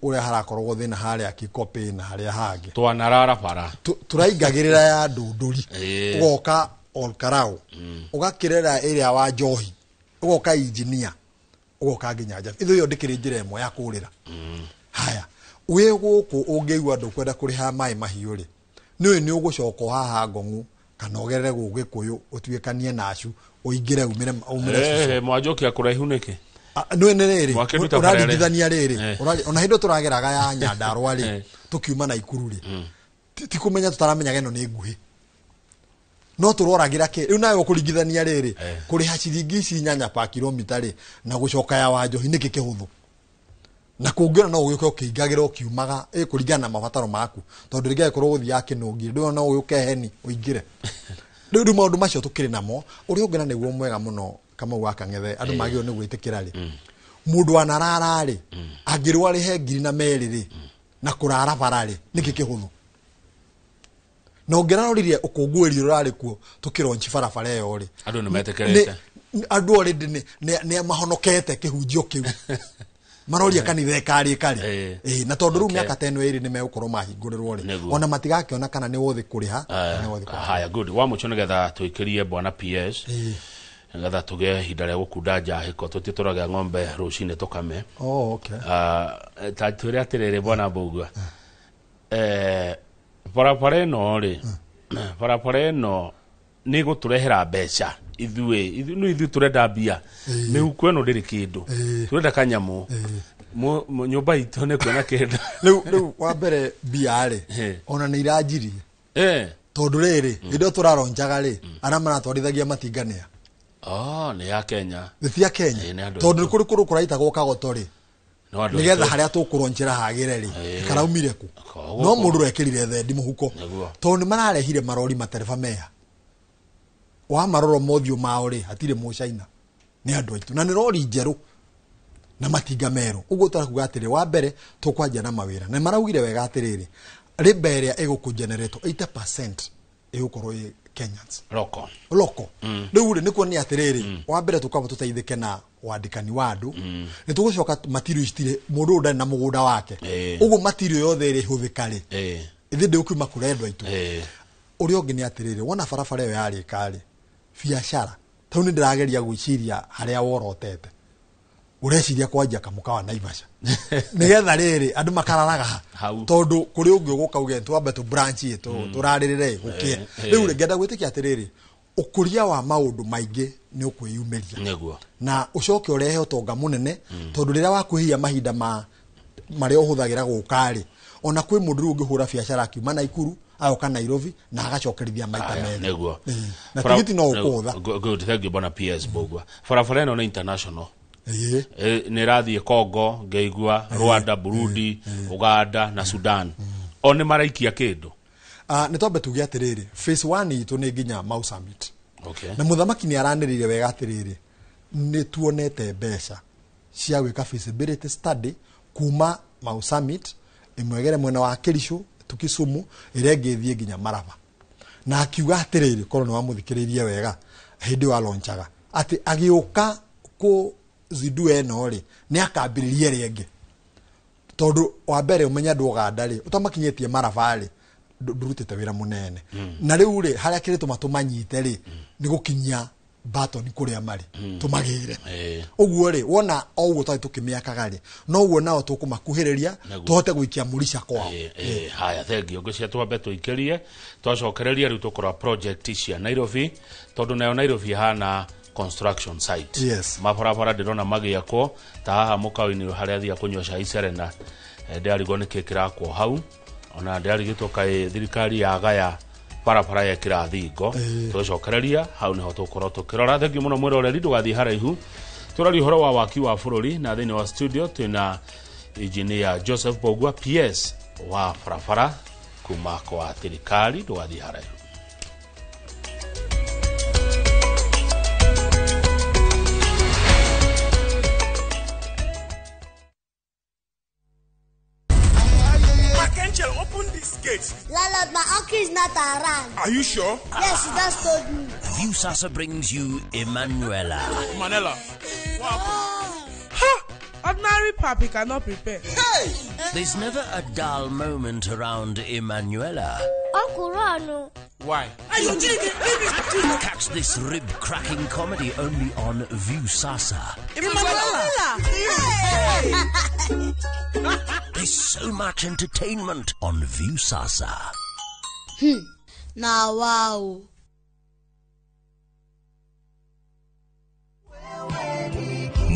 ũrĩa harakoragwo thĩna harĩa Kikopĩ na harĩa hangĩ twanarara bara tũraingagĩrĩra ya Ndũndũri ũgoka Olkarau ũgakĩrera ĩrĩa wa Njohi ũgoka Injinia ũgoka nginya Njabi ithuĩ ĩyo ndĩkĩrĩ njĩra ĩmwe ya kũrĩra haya wĩ gũkũ ũngĩigua ndũkwenda kũrĩha maĩ mahiũ rĩ nĩũĩ nĩ ũgũcoka haha Ngong'u kana ũgerere gũkũ Gĩkũyũ ũtuĩkanie nacu ũingĩre umĩre mwanjokia kũraihu nĩkĩ nĩ rĩrĩ ũraringithania rĩrĩ ona hĩndĩ tũrageraga ya Nyandarũa rĩ tũkiuma Naikuru rĩ ti kũmenya tũtaramenyaga ĩno nĩ nguhĩ no tũroragĩra kĩ rĩu nawe ũkũringithania rĩrĩ kũrĩha ciringi ici 8 per kilomita rĩ na gũcoka ya Wanjohi nĩkĩ kĩhũthũ na kũngĩona no ũgĩũke ũkĩingagĩra ũkiumaga kũringana na mabataro maku tondũ rĩngĩ angĩkorwo ũgũthiaga Kĩnũngi ndũĩ no ũgĩũke Heni ũingĩre rĩu maũndũ macio tũkĩrĩ namo ũrĩa ũngĩ na nĩguo mwega mũno Kamau wa Kang'ethe andũ magĩrĩirwo nĩ gwĩtĩkĩra rĩ mũndũ wanarara rĩ angĩrwo arĩhe 2,002 rĩ na kũrara bara rĩ nĩkĩ kĩhũthũ na ũngĩrarorire ũkũngũĩri ũrarĩ kuo tũkĩronchi barabara ĩyo rĩ andũ nĩ metĩkĩrĩte andũ already nĩ mahonokete kĩhunjio kĩu maroria kanitha ĩkarĩka rĩ na tondũ rĩu mĩaka ta ĩno ĩrĩ nĩ megũkorwo mahingũrĩrwo rĩ ona matigakĩona kana nĩ wothe kũrĩha kana nĩ wothe kũrĩha. Haya good wa mũico nĩgetha tũikĩrie bwana PS nĩgetha tũgĩe ihinda rĩa gũkunda njahĩko tũtie tũragĩa ng'ombe rũcinĩ tũkame. Oh, okay. Ta twĩre atĩrĩrĩ bwana Mbũgua barabara ĩno rĩ barabara ĩno nĩ ĩgũtũrehera mbeca Ithuĩ no ithuĩ tũrenda mbia mĩhuko ĩno ndĩrĩ kĩndũ, tũrenda kanyamũ. Nyũmba itũ nĩ kuona kĩndũ. Rĩu wa mbere mbia rĩ ona nĩ iranjirie tondũ rĩrĩ hĩndĩ ĩyo tũraronjaga rĩ arĩa maratwarithagia matinganĩa. Nĩ ya Kenya. Nĩ ti ya Kenya tondũ nĩ kũrĩ kũndũ kũraitagwo kagoto rĩ nĩgetha harĩa tũkũronjera hagĩre rĩ karaumire kũ, no mũndũ ũrekĩrire thendi mũhuko tondũ nĩ mararehire marori matereba meya wa maroro mothiũ mao rĩ hatirĩ mũcaina nĩ andũ aitũ na nĩ rori njerũ na matinga merũ. Ũguo tũrakuga atĩrĩ wa mbere tũkwanjia na mawĩra na maraugire wega atĩrĩrĩ rĩmba ĩrĩa ĩgũkũgenerate 80% ĩgũkorwo ĩ Kenyans loko. Rĩu rĩ nĩ kuonia atĩrĩrĩ wa mbere tũkwamba tũteithĩke na wandĩkani wa andũ, nĩ tũgũcoka material citirĩ mũndũ ũyũ ndarĩ na mũgũnda wake, ũguo material yothe ĩrĩ ĩhũthĩka rĩ ĩthĩ ndĩgũkiuma kũrĩ andũ aitũ. Ũrĩa ũngĩ nĩ atĩrĩrĩ wona barabara ĩyo yarĩka rĩ biacara tau nĩ ndĩrageria gwĩciria harĩa worotete ureciria kwanjia kamukawa Naivasha nigetha rĩrĩ andũ makararaga tondũ kũrĩ ũngĩ ũgũka uge twambe tũ branch ĩtũ tũrarĩrĩre gũkĩe. Rĩu rĩ ngenda gwĩtĩkia atĩrĩrĩ ũkũria wa maũndũ maingĩ nĩ ũkwĩyumĩria nĩguo na ũcoke ũrehe ũtonga mũnene tondũ rĩrĩa wakuhia mahinda ma marĩa ũhũthagĩra gũka rĩ ona kwĩ mũndũ rĩu ũngĩhũra biacara akiuma Naikuru agoka Nairobi na agacokerithia maita merĩ nĩguo na tigiti no ũkũũtha. Good, thank you bwana PS Mbugua. Barabara ĩno nĩ international. Nä rathiä Congo, ngeigua Rwanda, Burundi, Uganda na Sudan. O nä maraikia kä ndå. Nä twambe tuge atä rä rä phase 1 itå nä nginya Mau Summit. Na mũthamaki nä aranä rä ire wega atä rä rä nä tuonete mbeca cia gwä ka feasibility study kuma Mau Summit ĩmwegere mwena wa Kericho Kisumu ĩrĩa ĩngĩ ĩthiĩ nginya Maraba. Na akiuga atä rä rä korwo nä wamå thikä rä irie wega hä ndä ĩyo alonchaga atä agĩũka kũ zindue ĩno rĩ nĩ akambĩrĩria ĩrĩa ĩngĩ tondũ wa mbere ũmenye andũ Ũganda rĩ ũtamakinyĩtie Maraba rĩ ndũrutĩte wĩra mũnene. Na rĩu rĩ harĩa kĩrĩtũma tũmanyite rĩ nĩ gũkinyia batoni kũrĩa marĩ tũmagĩre. Ũguo rĩ wona o ũguo twarĩ tũkĩmĩakaga rĩ noguo nao tũkũmakuhĩrĩria tũhote gũikia mũrica kwao. Haya, thengio ngũcia twambe tũikĩrie twacokereria rĩu tũkora project cia Nairobi tondũ nayo Nairobi ĩhana construction site. Yes. Mabarabara ndĩrona magĩakwo ta haha mũkawa-inĩ harĩa thia kũnyua cai Serena ndĩrarigwo nĩkĩ kĩrakwo hau ona ndĩrarigĩtwo kaĩ thirikari yagaya barabara yekĩra thingo. Tũcokereria hau nĩho tũgũkorwo tũkĩrora. Thengiũ mũno mwĩroreri ndũgathiĩ haraihu tũraria ũhoro wa waki wa bũrũri na thĩinĩ wa studio twĩna engineer Joseph Mbugua PS wa barabara kuma kwa thirikari. Ndũgathiĩ haraihu. Landlord, my uncle is not around. Are you sure? Yes, he just told me. Viusasa brings you Emanuela. Manela. What happened? Ha! Ordinary papi cannot prepare. Hey! There's never a dull moment around Emanuela. Uncle Ron. Why? Catch this rib-cracking comedy only on Viusasa. Emanuela! There's so much entertainment on Viusasa. Now, wow.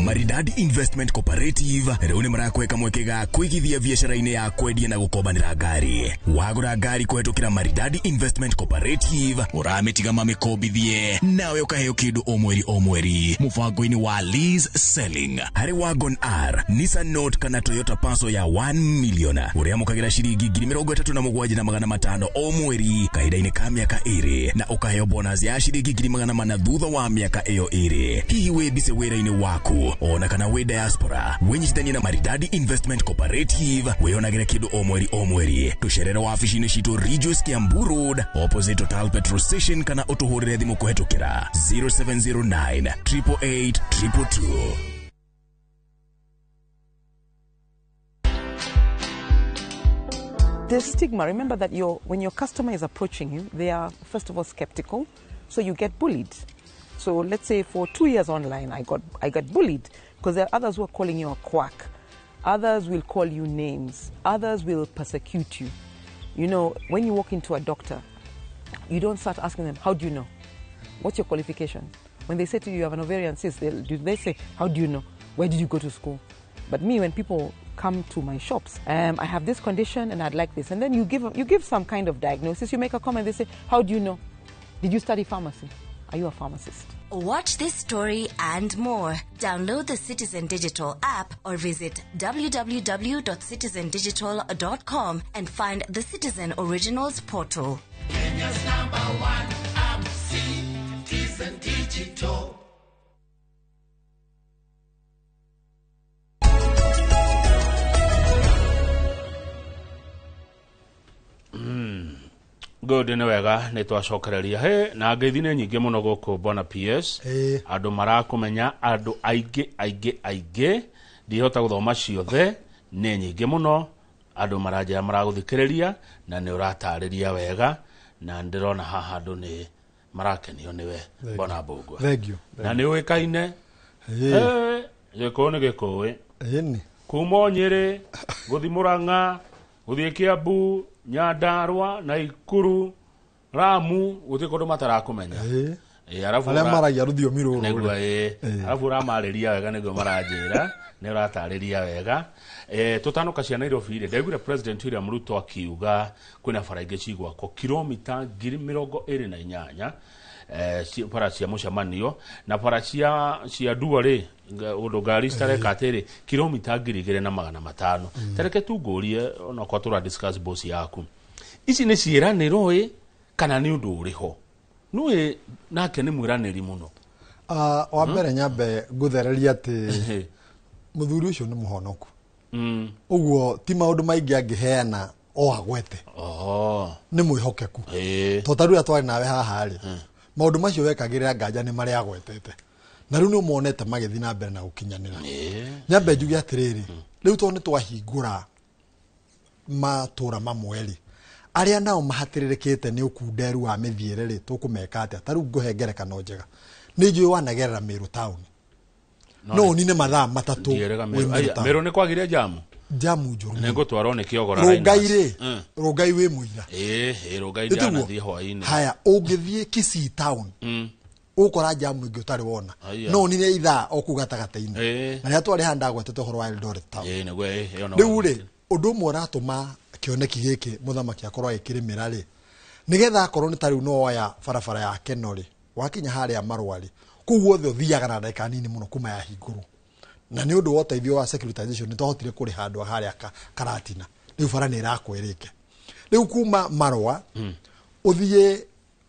Maridadi Investment Cooperative rĩu nĩ marakweka mweke ga kũigithia biacara-inĩ ya kwendia na gũkombanĩra ngari. Wagũra ngari kũhetũkĩra Maridadi Investment Cooperative ũramĩtiga mamĩkombithie nawe ũkaheo kĩndũ o mweri o mweri mũbango-inĩ wa lease selling. Harĩ Wagon R, Nissan Note kana Toyota Passo ya 1 million ũrĩamũkagĩra ciringi 37,500 o mweri kahinda-inĩ ka mĩaka ĩrĩ na ũkaheo bonus ya ciringi 400 thutha wa mĩaka ĩyo ĩrĩ. Hihi wĩ busy wĩra-inĩ waku ona kana wĩ diaspora, wĩnyitithanie na Maridadi Investment Cooperative wĩonagĩre kĩndũ o mweri o mweri. Tũcerere wabici-inĩ citũ Ridgeways Kiambu Road opposite Total Petrol Station kana ũtũhũrĩre thimũ kũhetũkĩra 0709 888 222. The stigma, remember that when your customer is approaching you, they are first of all skeptical, so you get bullied. So let's say for 2 years online, I got bullied because there are others who are calling you a quack. Others will call you names. Others will persecute you. You know, when you walk into a doctor, you don't start asking them, how do you know? What's your qualification? When they say to you, you have an ovarian cyst, they say, how do you know? Where did you go to school? But me, when people come to my shops, I have this condition and I'd like this. And then you give some kind of diagnosis, you make a comment, they say, how do you know? Did you study pharmacy? Are you a pharmacist? Watch this story and more. Download the Citizen Digital app or visit www.citizendigital.com and find the Citizen Originals portal. Kenya's number one app, Citizen Digital. Good nĩ wega nĩ twacokereria he na ngeithi nĩ nyingĩ mũno gũkũ Bwana PS. Andũ marakũmenya andũ aingĩ aingĩ aingĩ, ndihota gũthoma ciothe, nĩ nyingĩ mũno, andũ maranjĩra maragũthikĩrĩria na nĩ ũratarĩria wega, na ndĩrona haha andũ nĩ marakenio nĩwe Bwana Mbũgua. Thank you. Na nĩ ũĩkaine gĩkũyũ nĩ gĩkũĩ, kuma Nyĩrĩ gũthiĩ Mũrang'a gũthiĩ Kiambu, Nyandarua, Naikuru, Ramu, gũtirĩ kũndũ matarakumenya. Arĩa maragia rũthiomi rũrũ nĩguo, arabu ũramarĩria wega nĩguo maranjĩra, nĩ ũratarĩria wega. Tũtanoka cia Nairobi rĩ, ndaiguire President William Ruto akiuga kwĩna bara ingĩ cigwakwo kilomita 28,000 bara cia mũcemanio na bara cia Ndua rĩ, ũndũ ngari citareka atĩrĩ kilomita 2,500. Tareke tu ngũrie onakorwo tũra discuss boss yaku, ici nĩ ciĩranĩro ĩ kana nĩ ũndũ ũrĩ ho? Nũĩ nake nĩ mwĩranĩri mũno. Wa mbere nyambe ngũthereria atĩ mũthuri ũcio nĩ mũhonoku, ũguo ti maũndũ maingĩ angĩheana o agwete. Nĩ mwĩhokeku, to ta rĩu twarĩ nawe haha rĩ, maũndũ macio wekagĩrĩra nganja nĩ marĩa agwetete, na rĩu nĩ ũmonete magĩthiĩ na mbere na gũkinyanĩra. Nyambe njuge atĩrĩrĩ, rĩu tondũ nĩ twahingũra matũra mamwe rĩ, arĩa nao mahatĩrĩrĩkĩte nĩ ũkunderu wa mĩthiĩre rĩ, tũkũmeka atĩa? Ta rĩu ngũhe ngerekano njega, nĩ njũĩ wanagerera Meru town, no ũnine mathaa 3. Meru nĩ kwagire jamu, jamu njũru, nĩ ngũtwarwo nĩ kĩogora. Rũngai rĩ, Rũngai wĩ mũira. Rũngai ndanathiĩ hwaĩ-inĩ. Haya, ũngĩthiĩ Kisii town ũgũkora jamu ĩngĩ ũtarĩ wona, no ũnine ithaa o kũu gatagatĩ-inĩ. Na rĩrĩa twarĩ haha ndagwetete ũhoro wa Eldoret town. Rĩu rĩ, ũndũ ũmwe ũratũma kĩoneki gĩkĩ mũthamaki akorwo agĩkĩrĩmĩra rĩ, nĩgetha akorwo nĩ ta rĩu no woya barabara ya Keno rĩ, wakinya harĩa Marũa rĩ, kũu guothe ũthiaga na ndagĩka nini mũno kuma yahingũrwo. Na nĩ ũndũ wa ũteithio wa securitization nĩ twahotire kũrĩha andũ harĩa Karatina, rĩu bara nĩ ĩrakwo ĩrĩke. Rĩu kuma Marũa ũthiĩ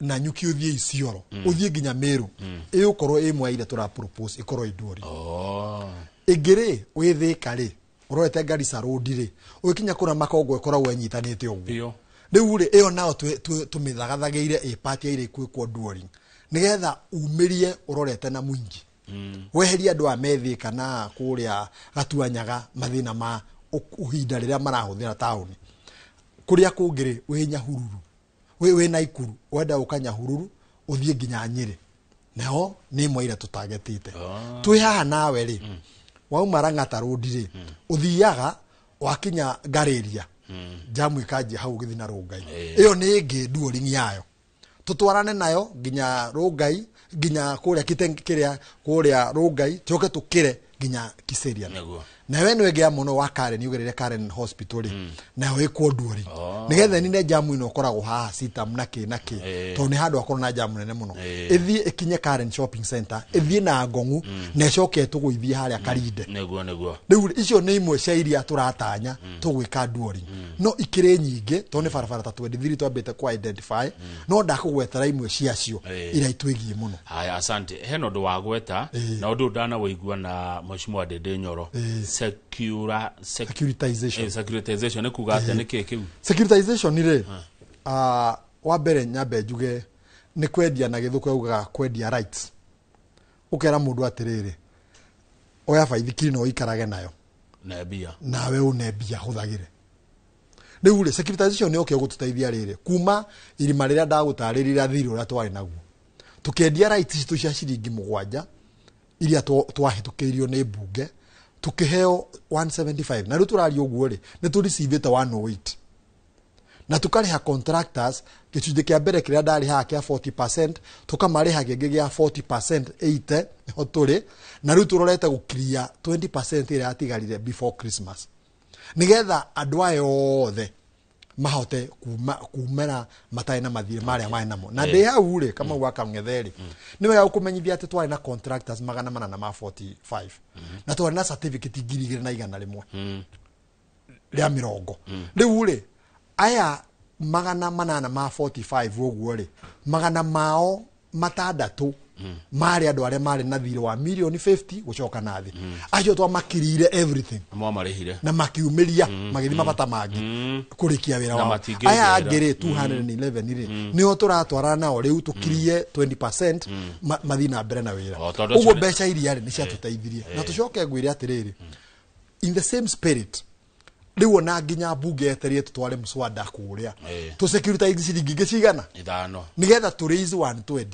Nanyuki, ũthiĩ Isiolo, ũthiĩ nginya Meru, ĩgũkorwo ĩ ĩmwe ya iria tũra propose ĩkorwo ĩ ndwori. Ĩngĩ rĩ, wĩ Thĩka rĩ, ũrorete Garissa Road rĩ, ũgĩkinya kũrĩa Makongo ĩkoragwo ĩnyitanĩte ũguo. Rĩu rĩ, ĩyo nao tũmĩthagathagĩire ĩ part ya iria ikwĩkwo duoring, nĩgetha umĩrie ũrorete na mũingĩ, weherie andũ a methĩ kana kũrĩa Gatuanyaga mathĩna ma ihinda rĩrĩa marahũthĩra taũni. Kũrĩa kũngĩ rĩ, wĩ Nyahururu, wĩ Naikuru, wenda gũka Nyahururu ũthiĩ nginya Nyĩrĩ, naho nĩ ĩmwe iria tũtagetĩte. Twĩ haha nawe rĩ, wauma Lang'ata Road rĩ, ũthiaga wakinya Ngareria, jamu ĩkanjia hau ũgĩthiĩ na Rũngai. Ĩyo nĩ ĩngĩ duoring yayo, tũtwarane nayo nginya Rũngai, nginya kũrĩa kĩrĩa kũrĩa Rũngai, tũke tũkĩre nginya Kiserian. Nayo ĩno ĩngĩ ya mũno wa Karen, ũgerere Karen Hospital rĩ, nayo ĩkwo duoring, nĩgetha nine jamu ĩno ĩkoragwo haha Sitam na kĩ na kĩ, tondũ nĩ handũ hakorwo na jamu nene mũno. Ĩthiĩ ĩkinye Karen Shopping Center, ĩthiĩ na Ngong'u, na ĩcoke ĩtũgũithie harĩa Karinde. Nĩguo. Rĩu icio nĩ imwe cia iria tũratanya tũgwĩka duoring, no ikĩrĩ nyingĩ tondũ nĩ barabara ta 23 twambĩte kwa identify, no ndakũgwetera imwe ciacio iria itwĩgiĩ mũno. Haya, asante. Hena ũndũ wa gweta na ũndũ ndanaũigua na Mheshimiwa Ndindi Nyoro, securitization. Securitization nĩ kuga atĩa? Nĩ kĩĩ kĩu? Securitization rĩ, wa mbere nyambe njuge nĩ kwendia, na gĩthũkũ yaugaga kwendia rights. Ũkera mũndũ atĩrĩrĩ, oya baithikiri na ũikarage nayo na mbia, nawe une mbia hũthagĩre. Rĩu rĩ, securitization nĩ yoke gũtũteithia rĩrĩ, kuma irima rĩrĩa ndagũtarĩria thirĩ ũrĩa twarĩ naguo, tũkĩendia rights citũ cia ciringi 7 iria twahĩtũkĩirio nĩ mbunge, tukiheo 175 na riu turaria uguo ri ni turecivite 108. Na tũkarĩha contractors gĩcunjĩ kĩa mbere kĩrĩa ndarĩhaga kĩa 40%, tũkamarĩha kĩngĩ gĩa 40% 80 nĩho tũrĩ, na rĩu tũrorete gũkiria 20% ĩrĩa yatigarire before Christmas, nĩgetha andũ aya othe mahote kumera matarĩ na mathirĩ marĩa marĩ namo. Na ndĩ hau rĩ, Kamau wa Kang'ethe rĩ, nĩ wega gũkũmenyithia atĩ twarĩ na contractors 845 na twarĩ na certificate 2,100 rĩa mĩrongo. Rĩu rĩ, aya 845 ũguo rĩ, 600 marĩ andũ arĩa marĩ na thirĩ wa mirioni 50 gũcoka na thĩ. Acio twamakirire everything mwamarĩhire na makiumĩria magĩthiĩ mabata mangĩ kũrĩkia wĩra Na wao. matingĩnjĩra. Aya angĩ rĩ, 211 rĩ, nĩo tũratwarana nao rĩu tũkirie 20% mathiĩ na mbere na wĩra. O, tondũ Ũguo ũcio nĩ- mbeca iria rĩ nĩ ciatũteithirie. Na tũcoke ngwĩre atĩrĩrĩ, in the same spirit, rĩu ona nginya mbunge yetereire tũtware mũswada kũrĩa tũ securitize ciringi ingĩ cigana 5 nigetha tũ raise 120,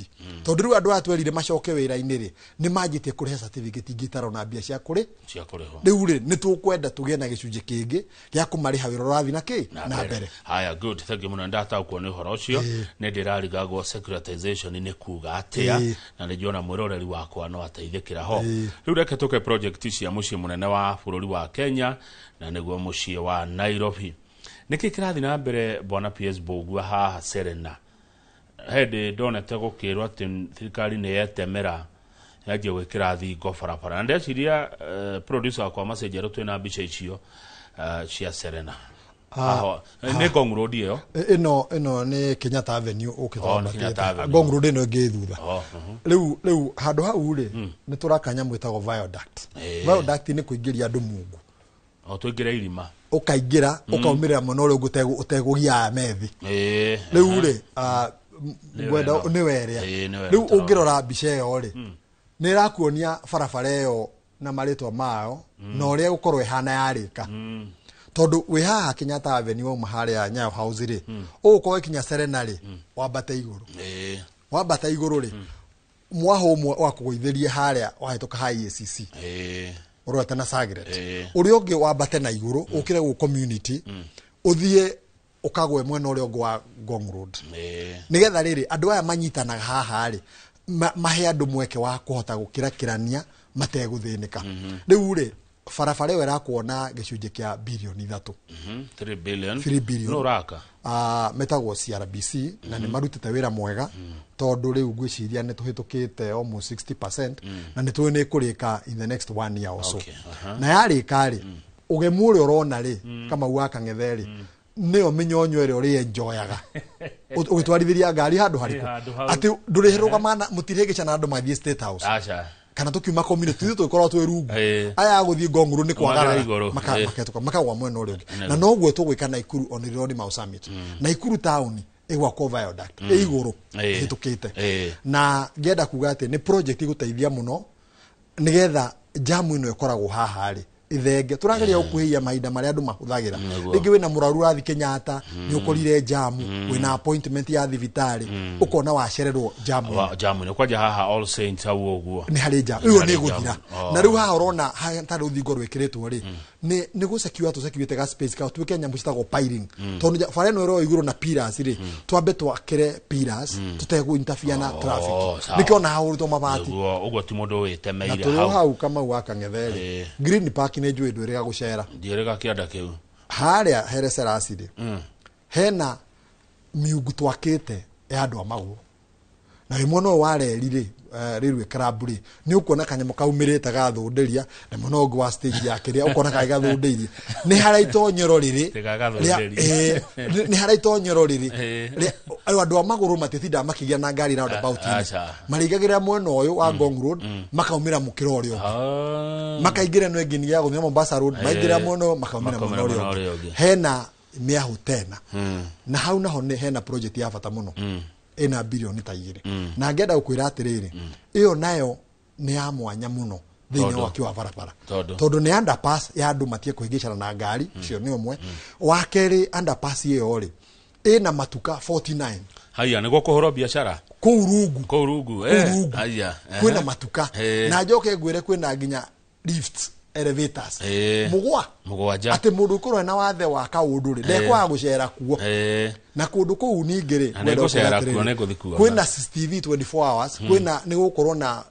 tondũ rĩu andũ aya twerire macoke wĩra-inĩ rĩ, nĩ manjĩtie kũrĩha certificate ingĩ itarona mbia cia kũrĩ cia kũrĩhwo. Rĩu rĩ, nĩ tũkwenda tũgĩe na gĩcunjĩ kĩngĩ gĩa kũmarĩha wĩra ũrathiĩ na kĩ na mbere. Haya, good, thank you mũno. Ndataũkwo nĩ ũhoro ũcio. Nĩ ndĩrarigagwo securitization nĩ kuga atĩa, na nĩ njiona mwĩroreri wakwa no ateithĩkĩra ho. Rĩu reke tũke project cia mũciĩ mũnene wa bũrũri wa Kenya, na nĩguo mũciĩ wa Nairobi. Nĩkĩ kĩrathiĩ na mbere, bwana PS Mbũgua, haha Serena? Hĩndĩ ndonete gũkĩrwo atĩ thirikari nĩ yetemera yanjia gwĩkĩra thingo barabara, na ndeciria producer wakwa Macenjerũ twĩna mbica icio cia Serena. Aho, nĩ Ngong Road ĩyo? Ĩno nĩ Kenyatta Avenue. Oh, nĩ Kenyatta ũkĩtwambatĩte Avenue. Ngong Road ĩno ĩngĩ thutha. Oh, Rĩu handũ hau rĩ, nĩ tũraka nyamũ ĩtagwo viaduct. Viaduct nĩ kũingĩria andũ mungu. O tũingĩre irima. Ũkaingĩra, ũkaumĩrĩra mwena ũrĩa ũngĩ ũtegũgia aya methi. Rĩu rĩ, Nĩ ngwenda wega. nĩ werĩa. Nĩ werĩa Rĩu tũrona. ũngĩrora mbica ĩyo rĩ, nĩ ĩrakuonia barabara ĩyo na marĩtwa mayo na ũrĩa ĩgũkorwo ĩhana yarĩka, tondũ wĩ haha Kenyatta Avenue, wauma harĩa Nyayo House rĩ, ũgũkorwo ĩkinya Serena rĩ, wambate igũrũ. Wambata igũrũ rĩ, mwaho ũmwe wakũgũithĩrie harĩa wahĩtũka ha EACC ũrorete na Sagret. Ũrĩa ũngĩ wambate na igũrũ ũkĩre gũ community, ũthiĩ ũkagwe mwena ũrĩa ũngĩ wa Ngong Road, nĩgetha rĩrĩ andũ aya manyitanaga haha rĩ, mahe andũ mweke wa kũhota gũkĩrakĩrania mategũthĩnĩka. Rĩu rĩ, barabara ĩyo ĩrakwo na gĩcunjĩ kĩa birioni 3. 3 billion. 3 billion. No ũraka? Metagwo CRBC na nĩ marutĩte wĩra mwega, tondũ rĩu ngwĩciria nĩ tũhĩtũkĩte almost 60% na nĩ tũĩ nĩ ĩkũrĩka in the next one year or so. Na yarĩka rĩ, ũgemu ũrĩa ũrona rĩ, Kamau wa Kang'ethe rĩ, nĩyo mĩnyonyo ĩrĩa ũrĩenjoyaga ũgĩtwarithĩria ngari handũ harĩkũ? Handũ hau. Atĩ ndũrĩrũgama, mũtirĩhĩngĩcana andũ magĩthiĩ State House Aca. kana tukiuma community, ithuĩ tũgĩkorwo twĩ rungu, aya agũthiĩ Ngong Road nĩ kwagarara Magere igũrũ. Maketũka makagwa mwena ũrĩa ũngĩ. Na noguo tũgwĩka Naikuru on Rironi Mau Summit. Naikuru town ĩgwakwo viaduct ĩ igũrũ ĩhĩtũkĩte, na ngĩenda kuga atĩ nĩ project ĩgũteithia mũno nĩgetha jamu ĩno ĩkoragwo haha rĩ ithenge. Tũrageria gũkuhĩhia mahinda marĩa andũ mahũthagĩra. Rĩngĩ wĩna mũrwaru ũrathiĩ Kenyatta, nĩ ũkorire jamu, wĩna appointment ya thibitarĩ, ũkona wacererwo jamu. Jamu nĩ kwanja haha All Saints hau ũguo. Nĩ harĩ jamu Nĩ ĩyo harĩ nĩ ĩgũthira. jamu. Oh. Na rĩu haha ũrona hatarĩ rũthingo rwĩkĩrĩtwo rĩ, nĩ gũsekiwa tũsekiwĩte ga space ka tuĩke nyamũ citagwo piling, tondũ bara ĩno ĩroyo igũrũ na pillars rĩ, twambe twakĩre pillars tũtegũ interfere na traffic. Sawa. Nĩkĩo ona hahũrĩtwo mabati. Nĩguo ũguo ti mũndũ Na wĩtemeire tũrĩ o hau. hau, Kamau wa Kang'ethe rĩ, Green Park nĩ njũĩ ndwĩrĩga gũcera. Ndiĩrĩga kĩanda kĩu. Harĩa Hereserasi rĩ, hena miungu twakĩte ya andũ a magũrũ, na wĩ mwena ũyũ wa reri rĩ, railway club rĩ, nĩ ũkuona kanyamũ kaumĩrĩte gathũndĩria, na mwena ũngĩ wa stage ya kĩrĩa ũkona karĩ gathũndĩirie nĩ harĩa itonyero rĩrĩ. Tigagathũndĩrie. Nĩ harĩa itonyero rĩrĩ andũ a magũrũ matitindaga makĩgĩa na ngari roundabout-inĩ. Aca. Marĩingagĩrĩra mwena ũyũ wa Ngong Road, makaumĩra mũkĩra ũrĩa ũngĩ, makaingĩra ĩno ĩngĩ ya gũthiĩ Mombasa Road, maingĩra mwena ũyũ makaumĩra mwena Makaumĩra ũrĩa mwena ũrĩa ũngĩ. ũngĩ. Hena mĩahũ tena, na hau naho nĩ hena project ya bata mũno ĩna birioni ta 2, na ngenda gũkwĩra atĩrĩrĩ, ĩyo nayo nĩ ya mwanya mũno thĩinĩ Tondũ? wa waki wa barabara. Tondũ? Tondũ nĩ underpass ya andũ matige kũhĩngĩcana na ngari. Ũcio nĩ ũmwe. Wa kerĩ, underpass ĩyo rĩ, ĩna matuka 49. Haya, nĩguo kũhũrwo biacara. Kũu rungu. Kũu rungu. Kũu rungu Haya. Kwĩna matuka. Na njoke ngwĩre kwĩna nginya lifts. elevators mũgwanja atĩ mũndũ ũkorwo na wathe wa kaũndũ rĩ ndekwaga gũcera kuo na kũndũ kũu ningĩ rĩ kwĩna CCTV 24 hours kwĩna nĩ gũkorwo na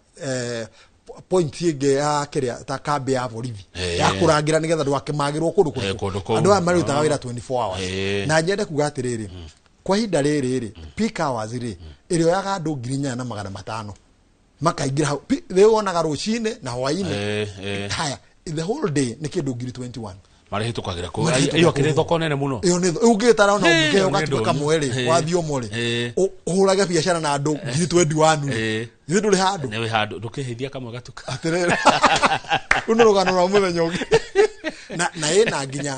point ĩngĩ ya kĩrĩa ta kambi ya borithi ya kũrangĩra nĩgetha ndwakĩmagĩrwo kũndũ kũrĩkũ andũ aya marutaga wĩra 24 hours na nyende kuga atĩrĩrĩ kwa ihinda rĩrĩ rĩ peak hours rĩ ĩrĩoyaga andũ 4500 makaingĩra hau rĩu wonaga rũcinĩ na hwaĩ-inĩ haya the whole day nĩ kĩndũ 21 marĩhĩtũkagĩra kũu ĩyo kĩrĩ thoko nene mũno ĩyo nĩ ũngĩtara ona ũngĩkeheo gatuka kamwe rĩ wathiĩ ũmwe rĩ ũhũrage biacara na andũ 21 rĩ ithuĩ ndũrĩ handũ nĩ wĩ handũ ndũkĩhĩthia kamwe gatuka atĩrĩrĩ rĩu nĩ rũgano rwa mũthenya ũngĩ na ĩna nginya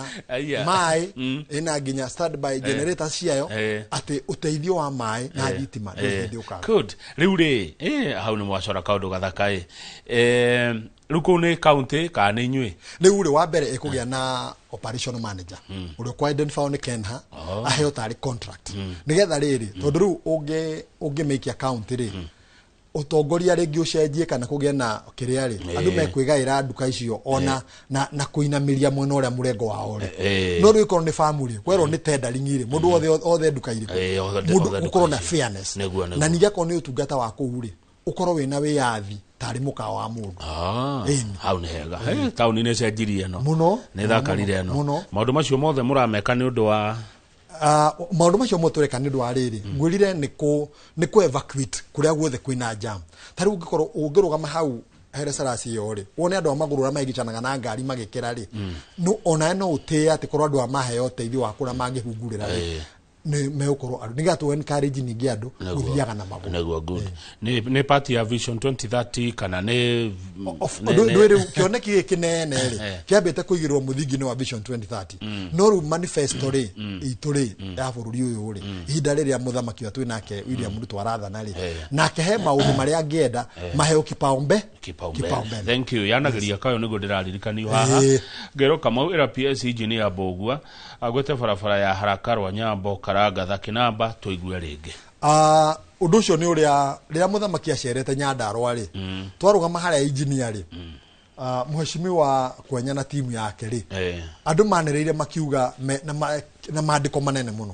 maĩ ĩna nginya standby generator ciayo atĩ ũteithio wa maĩ na thitima ndũrĩ hĩndĩ ũkaga good rĩu rĩ hau nĩ mwacora kaũndũ gathaka ĩ rĩu kũu nĩ county kana nĩ inyuĩ rĩu rĩ wa mbere ĩkũgĩa na operation manager ũrĩa ũkũ identify nĩ Kenha aheo tarĩ contract nĩgetha rĩrĩ tondũ rĩu ũngĩmĩikia county rĩ ũtongoria rĩngĩ ũcenjie kana kũgĩe na kĩrĩa rĩ andũ mekwĩgaĩra nduka icio ona na kũinamĩria mwena ũrĩa mũrengo wao rĩ no rĩu ĩkorwo nĩ family kwerwo nĩ tendering rĩ mũndũ wothe othe nduka irĩkũ mũndũ gũkorwo na fairness na ningĩ akorwo nĩ ũtungata wa kũu rĩ ũkorwo wĩna wĩyathi tarĩ mũkawa wa mũndũ hau nĩ hega taũni nĩ cenjirie ĩno mũno nĩ thakarire ĩno maũndũ macio mothe mũrameka nĩ ũndũ wa maũndũ macio mothe tũreka nĩ ũndũ wa rĩrĩ ngwĩrire nĩ kũ evacuate kũrĩa guothe kwĩna jam ta rĩu ũngĩkorwo ũngĩrũgama hau Haile Selassie ĩyo rĩ wone andũ a magũrũ ũrĩa mahĩngĩcanaga na ngari magĩkĩra rĩ onawe no ũtĩe atĩ korwo andũ aya maheo ũteithio wa kũrĩa mangĩhungurĩra rĩ nĩ megũkorwo andũ nĩgetha tũ encourage ningĩ andũ gũthiaga na magũrũ nĩguo good nĩ part ya Vision 2030 kana nĩ ndwĩ rĩu kĩoneki gĩkĩ kĩnene rĩ kĩambĩte kũigĩrwo mũthingi-inĩ wa Vision 2030 no rĩu manifesto rĩ itũ rĩ ya bũrũri ũyũ rĩ ihinda rĩrĩa mũthamaki ũrĩa twĩ nake William Ruto arathana rĩ nake he maũndũ marĩa angĩenda maheo kipaumbele thank you yanageria kayo nĩguo ndĩraririkanio haha ngero Kamau ĩra PS engineer Mbũgua agwete barabara ya Haraka rwa Nyambo Karangatha Kinamba tũigue rĩngĩ ũndũ ũcio nĩ ũrĩa rĩrĩa mũthamaki acerete Nyandarũa rĩ twarũgama harĩa engineer rĩ mheshimiwa Kwenya na timu yake rĩ andũ manĩrĩire makiuga na maandĩko manene mũno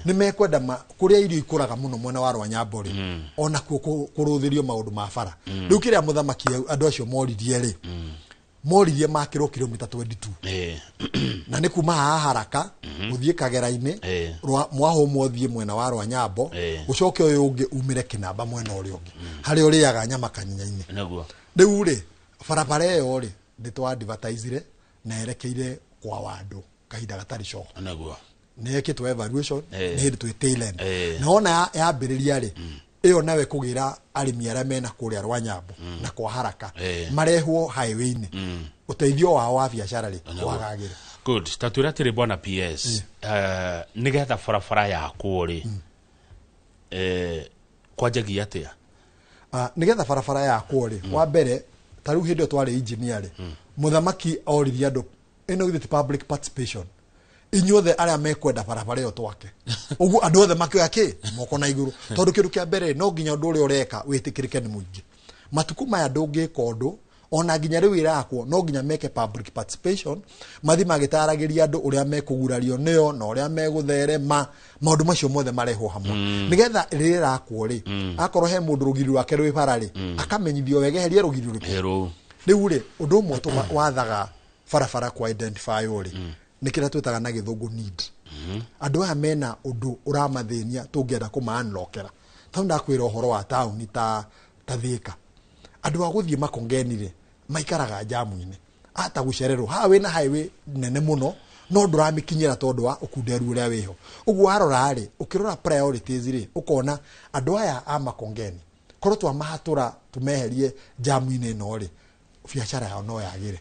nĩ mekwenda kũrĩa irio ikũraga mũno mwena wa Rwanyambo rĩ ona kuo kũrũthĩrio maũndũ ma bara rĩu kĩrĩa mũthamaki andũ acio moririe rĩ moririe makĩrwo kilomita 22 na nĩ kuma haha Haraka ũthiĩ Kagera-inĩ Mwahũmũ ũthiĩ mwena wa Rwanyambo ũcoke ũyũ ũngĩ umĩre Kinamba mwena ũrĩa ũngĩ harĩa ũrĩaga nyama kanyinya-inĩ rĩu rĩ barabara ĩyo rĩ nĩ twa advertisire na yerekeire kwa wandũ kahinda gatarĩ coho nĩ ĩkĩtwo evaluation nĩ hĩndĩ twĩ tail end na wona yambĩrĩria rĩ ĩyo nawe kũgĩra arĩmi arĩa mena kũrĩa Rwanyambo na kwa Haraka marehwo highway-inĩ ũteithio wao wa biacara rĩ wagagĩre good ta twĩre atĩrĩ bwana PS nĩgetha barabara yakwo rĩ kwanjagia atĩa nĩgetha barabara yakwo rĩ wa mbere ta rĩu hĩndĩ ĩyo twarĩ engineer rĩ mũthamaki oririe andũ ĩno githĩ ti public participation inyuothe arĩa mekwenda barabara ĩyo twake ũguo andũ othe makĩoya kĩ moko na igũrũ tondũ kĩndũ kĩa mbere no nginya ũndũ ũrĩa ũreka wĩtĩkĩrĩke nĩ mũingĩ matukũ maya ndũngĩka ũndũ ona nginya rĩu ĩrakwo no nginya meke public participation mathi magĩtaragĩria andũ ũrĩa mekũgurario nĩyo na ũrĩa megũtherema maũndũ macio mothe marehwo hamwe nĩgetha rĩrĩa ĩrakwo rĩ akorwo he mũndũ rũgiri rwake rwĩ bara rĩ akamenyithio wega eherie rũgiri rũrĩkũ rĩu rĩ ũndũ ũmwe wathaga barabara kwa identify rĩ nĩ kĩrĩa twĩtaga na gĩthũngũ need andũ aya mena ũndũ ũramathĩnia tũngĩenda kũma-unlockera tondũ ndakwĩra ũhoro wa taũni ta Thĩka andũ a gũthiĩ Makongeni rĩ maikaraga jamu-inĩ ata gũcererwo haha wĩna highway nene mũno no ndũramĩkinyĩra tondũ wa ũkunderu ũrĩa wĩho ũguo warora rĩ ũkĩrora priorities rĩ ũkona andũ aya a Makongeni korwo twamahatũra tũmeherie jamu-inĩ ĩno rĩ biacara yao no yagĩre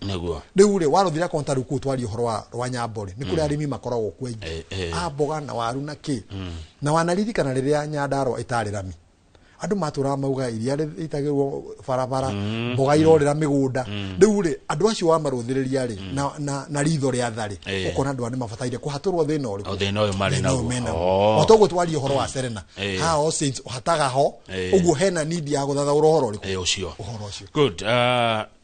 rĩu rĩ warothira konta rĩu kũu twaria ũhoro wa Rwanyambo rĩ nĩ kũrĩa arĩmi makoragwo kuo aingĩ a mboga na waru na kĩ na wanaririkana rĩrĩa Nyandarũa ĩtarĩ rami Andũ matũraga mauga iria rĩitagĩrwo barabara, mboga irorĩra mĩgũnda. Rĩu rĩ, andũ acio wamarũthĩrĩria rĩ, na ritho rĩa tha rĩ, ũkona andũ aya nĩ mabataire kũhatũrwo thĩna ũrĩkũ? O thĩna ũyũ marĩ Thĩna ũyũ naguo. menaguo. O toguo twaria ũhoro wa Serena, haha All Saints hataga ho, ũguo hena need ya gũthathaũra ũhoro ũrĩkũ? Ũcio. Ũhoro ũcio. Good.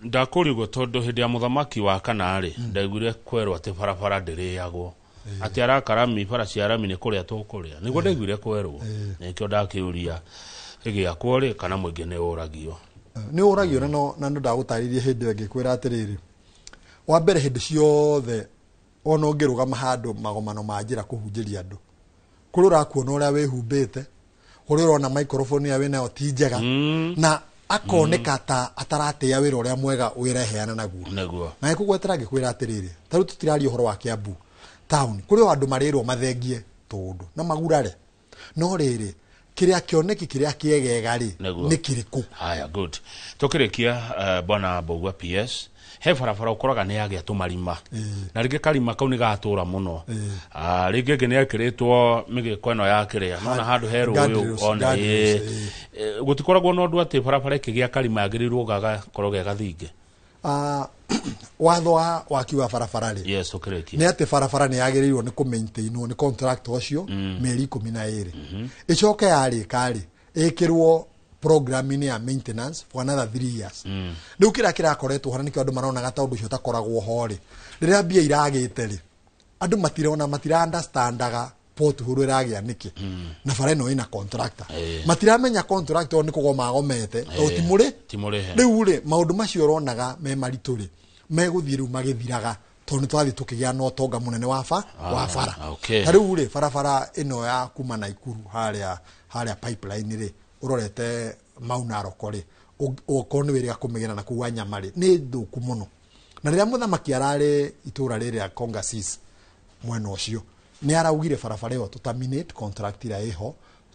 Ndakũria ũguo tondũ hĩndĩ ya mũthamaki wa kana rĩ, ndaiguire kwerwo atĩ barabara ndĩrĩagwo, atĩ arakarami bara cia rami nĩ kũrĩa tũkũrĩa, nĩguo ndaiguire kwerwo. Nĩkĩo ndakĩũria gĩakwo rĩ, kana mũingĩ nĩ ũragio. Nĩ ũragio, na no ndagũtarĩirie hĩndĩ ĩyo ngĩkwĩra atĩrĩrĩ, wa mbere, hĩndĩ ciothe ona ũngĩrũgama handũ magomano ma njĩra kũhunjĩria andũ, kũrĩ ũrakuona ũrĩa wĩhumbĩte, kũrĩ ũrona microphone ĩrĩa wĩnayo ti njega, na akoneka ta ataratĩa wĩra ũrĩa mwega wĩreheana naguo. Na ngĩkũgwetera ngĩkwĩra atĩrĩrĩ, ta rĩu tũtiraria ũhoro wa Kiambu town, kũrĩ o andũ marĩrwo mathengie tũndũ na magurare, no rĩrĩ, kĩrĩa kĩoneki kĩrĩa kĩegega rĩ, nĩ kĩrĩkũ? Haya, good. Tukĩrĩkia, bwana Mbugua PS, he barabara ũkoraga nĩ yagĩa tũmarima, na rĩngĩ karima kau nĩ gatũra mũno. Rĩngĩ ĩngĩ nĩ ekĩrĩtwo mĩgĩko ĩno ya kĩrĩa nona handũ he rũĩ Guardrails, ona guardrails, gũtikoragwo na ũndũ atĩ barabara ĩkĩgĩa karima yagĩrĩirwo gagakorwo ge gathinge? Watho wa waki wa barabara rĩ, Yes, tũkĩrĩkia. Nĩ atĩ barabara nĩ yagĩrĩirwo nĩ kũmaintainwo nĩ contractor ũcio mĩeri 12, ĩcoke yarĩka rĩ, ĩkĩrwo program-inĩ ya maintenance for another 3 years. Rĩu kĩrĩa kĩrakoretwo hana nĩkĩo andũ maronaga ta ũndũ ũcio ũtakoragwo ho rĩ, rĩrĩa mbia iragĩte rĩ, andũ matirona, matira understandaga pothole ĩragĩa nĩkĩ na bara ĩno ĩna contractor. Matiramenya contractor nĩ kũgoma agomete tondũ ti mũrĩ Ti mũrĩhe. Rĩu rĩ, maũndũ macio ũronaga me maritũ rĩ, megũthiĩ rĩu magĩthiraga tondũ nĩ twathiĩ tũkĩgĩa na ũtonga mũnene wa ba wa bara. Ta rĩu rĩ, barabara ĩno ya kuma Naikuru harĩa pipeline rĩ, ũrorete Mau Narok rĩ, okorwo nĩ wĩrĩga kũmĩgera na kũu Wanyama rĩ, nĩ thũku mũno. Na rĩrĩa mũthamaki ararĩ itũra rĩrĩa Kongasis mwena ũcio, nĩ araugire barabara ĩyo tũ terminate contract ĩrĩa ĩho,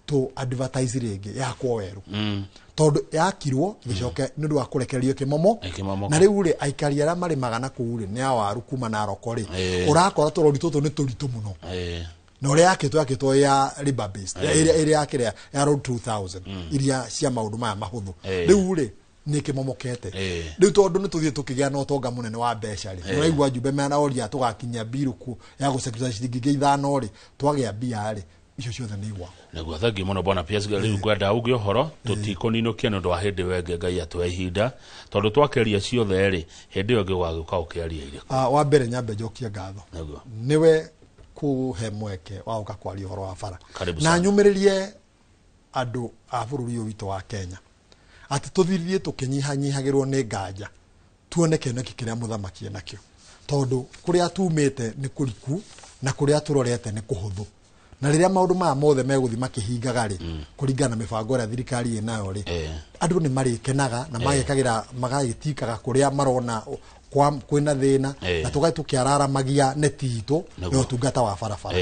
tũ advertise rĩngĩ yakwo werũ, tondũ yakirwo ĩgĩcoke nĩ ũndũ wa kũrekererio kĩmomo. Ĩkĩmomoka. Na rĩu rĩ, aikari arĩa marĩmaga na kũu rĩ, nĩ awaru kuma Narok rĩ, ũrakora tũrori tũtũ nĩ tũritũ mũno. Na ũrĩa yakĩtwo ya labor based, ĩrĩa ya kĩrĩa ya road 2000 iria cia maũndũ maya mahũthũ, rĩu rĩ, nĩ kĩmomokete. Rĩu tondũ nĩ tũthiĩ tũkĩgĩa na ũtonga mũnene wa mbeca rĩ, ũraigua njumbe manaoria tũgakinyia mbiru ku ya gũcekita ciringi ingĩ 5 rĩ, twagĩa mbia rĩ, icio ciothe nĩ igwakwo. Nĩguo, thengiũ mũno bwana PS. Rĩu ngwenda uge ũhoro tũtikũninũkia nĩ ũndũ wa hĩndĩ ĩyo ĩngĩ Ngai atũhe ihinda, tondũ twakeria ciothe rĩ, hĩndĩ ĩyo ĩngĩ ũgagĩũka ũkĩaria irĩkũ? Wa mbere nyambe njokie ngatho nĩwe kũhe mweke wa gũka kwaria ũhoro wa bara. Karibu Na sana. nyũmĩrĩrie andũ a bũrũri ũyũ witũ wa Kenya atĩ tũthiĩ tũkĩnyihanyihagĩrwo nĩ nganja, tuone kĩoneki kĩrĩa mũthamaki enakĩo, tondũ kũrĩa tumĩte nĩ kũriku na kũrĩa tũrorete nĩ kũhũthũ. Na rĩrĩa maũndũ maya mothe megũthiĩ makĩhingaga rĩ, kũringana na mĩbango ĩrĩa thirikari ĩnayo rĩ, andũ nĩ marĩkenaga na magekagĩra magagĩtikaga kũrĩa marona kwĩna thĩna, na tũgathiĩ tũkĩararamagia neti itũ ya ũtungata wa barabara.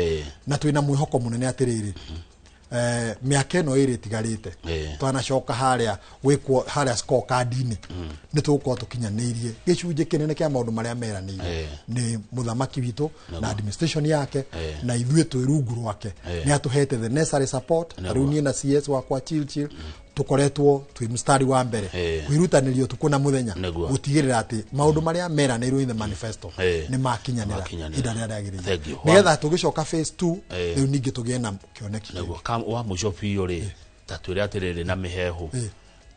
Na twĩna mwĩhoko mũnene atĩrĩrĩ, mĩaka ĩno ĩrĩ ĩtigarĩte, twanacoka harĩa gwĩkwo harĩa scorecard-inĩ, nĩ tũgũkorwo tũkinyanĩirie gĩcunjĩ kĩnene kĩa maũndũ marĩa meranĩire nĩ mũthamaki witũ na administration yake. Na ithuĩ twĩ rungu rwake, nĩ atũhete the necessary support. Ta rĩu niĩ na CS wakwa Chilchil tũkoretwo twĩ mstari wa mbere kwĩrutanĩria ũtukũ na mũthenya gũtigĩrĩra atĩ maũndũ marĩa meranĩirwo in the manifesto nĩ makinyanĩra Makinyanĩra. ihinda rĩrĩa rĩagĩrĩire, Thank you. nĩgetha tũgĩcoka phase 2, rĩu ningĩ tũgĩe na kĩoneki. Nĩguo. Wa mũico biũ rĩ, ta twĩre atĩrĩrĩ na mĩhehu,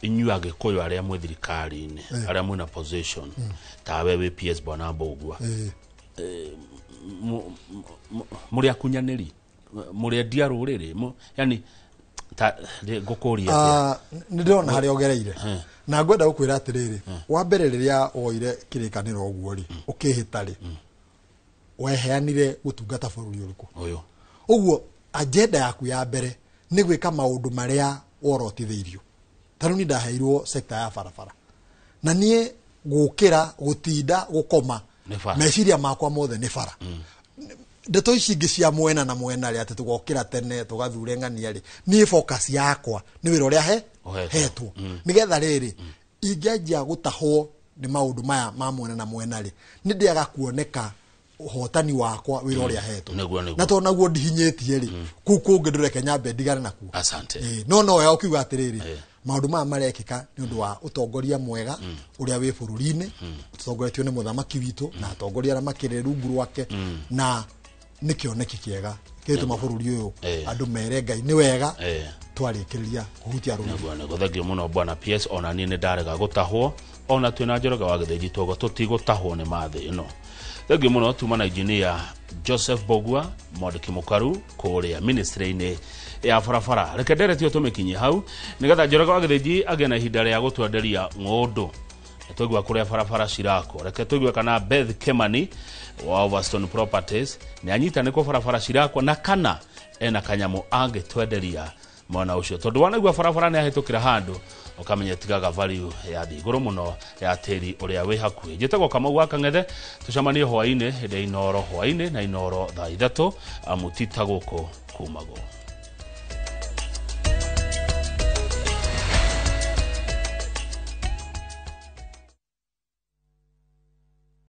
inyuĩ agĩkũyũ arĩa mwĩ thirikari-inĩ, arĩa mwĩna position, tawe wĩ PS bwana Mbũgua, mũrĩ akunyanĩri, mũrĩ endia rũrĩrĩ, yani ta ngũkũria atĩa? Nĩ ndĩrona harĩa ũgereire, na ngwenda gũkwĩra atĩrĩrĩ, wa mbere, rĩrĩa woire kĩrĩkanĩro ũguo rĩ, ũkĩhĩta rĩ, weheanire gũtungata bũrũri ũrĩkũ? Ũyũ. Ũguo agenda yaku ya mbere nĩ gwĩka maũndũ marĩa worotithĩirio. Ta rĩu niĩ ndaheirwo sector ya barabara, na niĩ gũkĩra gũtinda gũkoma, Nĩ bara. Meciria makwa mothe nĩ bara. Ndeto ici ingĩ cia mwena na mwena rĩ, atĩ tũgokĩra tene tũgathure ng'ania rĩ, niĩ focus yakwa nĩ wĩra ũrĩa he Ũhetwo. hetwo, nĩgetha rĩrĩ ingĩanjia gũtahwo nĩ maũndũ maya ma mwena na mwena rĩ, nĩ ndĩaga kuoneka. Ũhotani wakwa wĩra ũrĩa hetwo. Nĩguo, nĩguo. Na tondũ naguo ndihinyĩtie rĩ, kũu kũngĩ ndũreke nyambe ndigane nakuo. Asante. Ĩĩ, no wega ũkiuga atĩrĩrĩ, maũndũ maya marekĩka nĩ ũndũ wa ũtongoria mwega ũrĩa wĩ bũrũri-inĩ, ũtongoretio nĩ mũthamaki witũ na atongoria arĩa makĩrĩ rungu rwake, na nĩ kĩoneki kĩega gĩtũma bũrũri ũyũ andũ mere Ngai nĩ wega twarĩkĩrĩria kũhutia rũrũ. Nĩguo, nĩguo. Thengiũ mũno, bwana PS. Ona niĩ nĩ ndarega gũtahwo, ona twĩna Njoroge wa Gĩthĩnji tuogo tũtigũtahwo nĩ mathĩ ĩno. Thengiũ mũno. Tuma na engineer Joseph Bogua, mwandĩki mũkaru kũrĩa ministry-inĩ ya barabara. Reke nderetio tũmĩkinyie hau nĩgetha Njoroge wa Gĩthĩnji agĩe na ihinda rĩa gũtwenderia ng'ũndũ. Tũigua kũrĩa barabara cirakwo, reke tũigue kana Beth Kemani wa Overstone Properties nĩ anyita nĩkũ barabara cirakwo, na kana ena kanyamũ angĩtwenderia mwena ũcio, tondũ wanaigua barabara nĩ ahĩtũkĩra handũ, ũkamenya tigaga value ya thĩ igũrũ mũno ya tĩri ũrĩa wĩ hakuhĩ. Njĩtagwo Kamau wa Kang'ethe. Tũcemanie hwaĩ-inĩ hĩndĩ ya Inoro hwaĩ-inĩ na Inoro thaa 3, amu ti ta gũkũ kumagwo.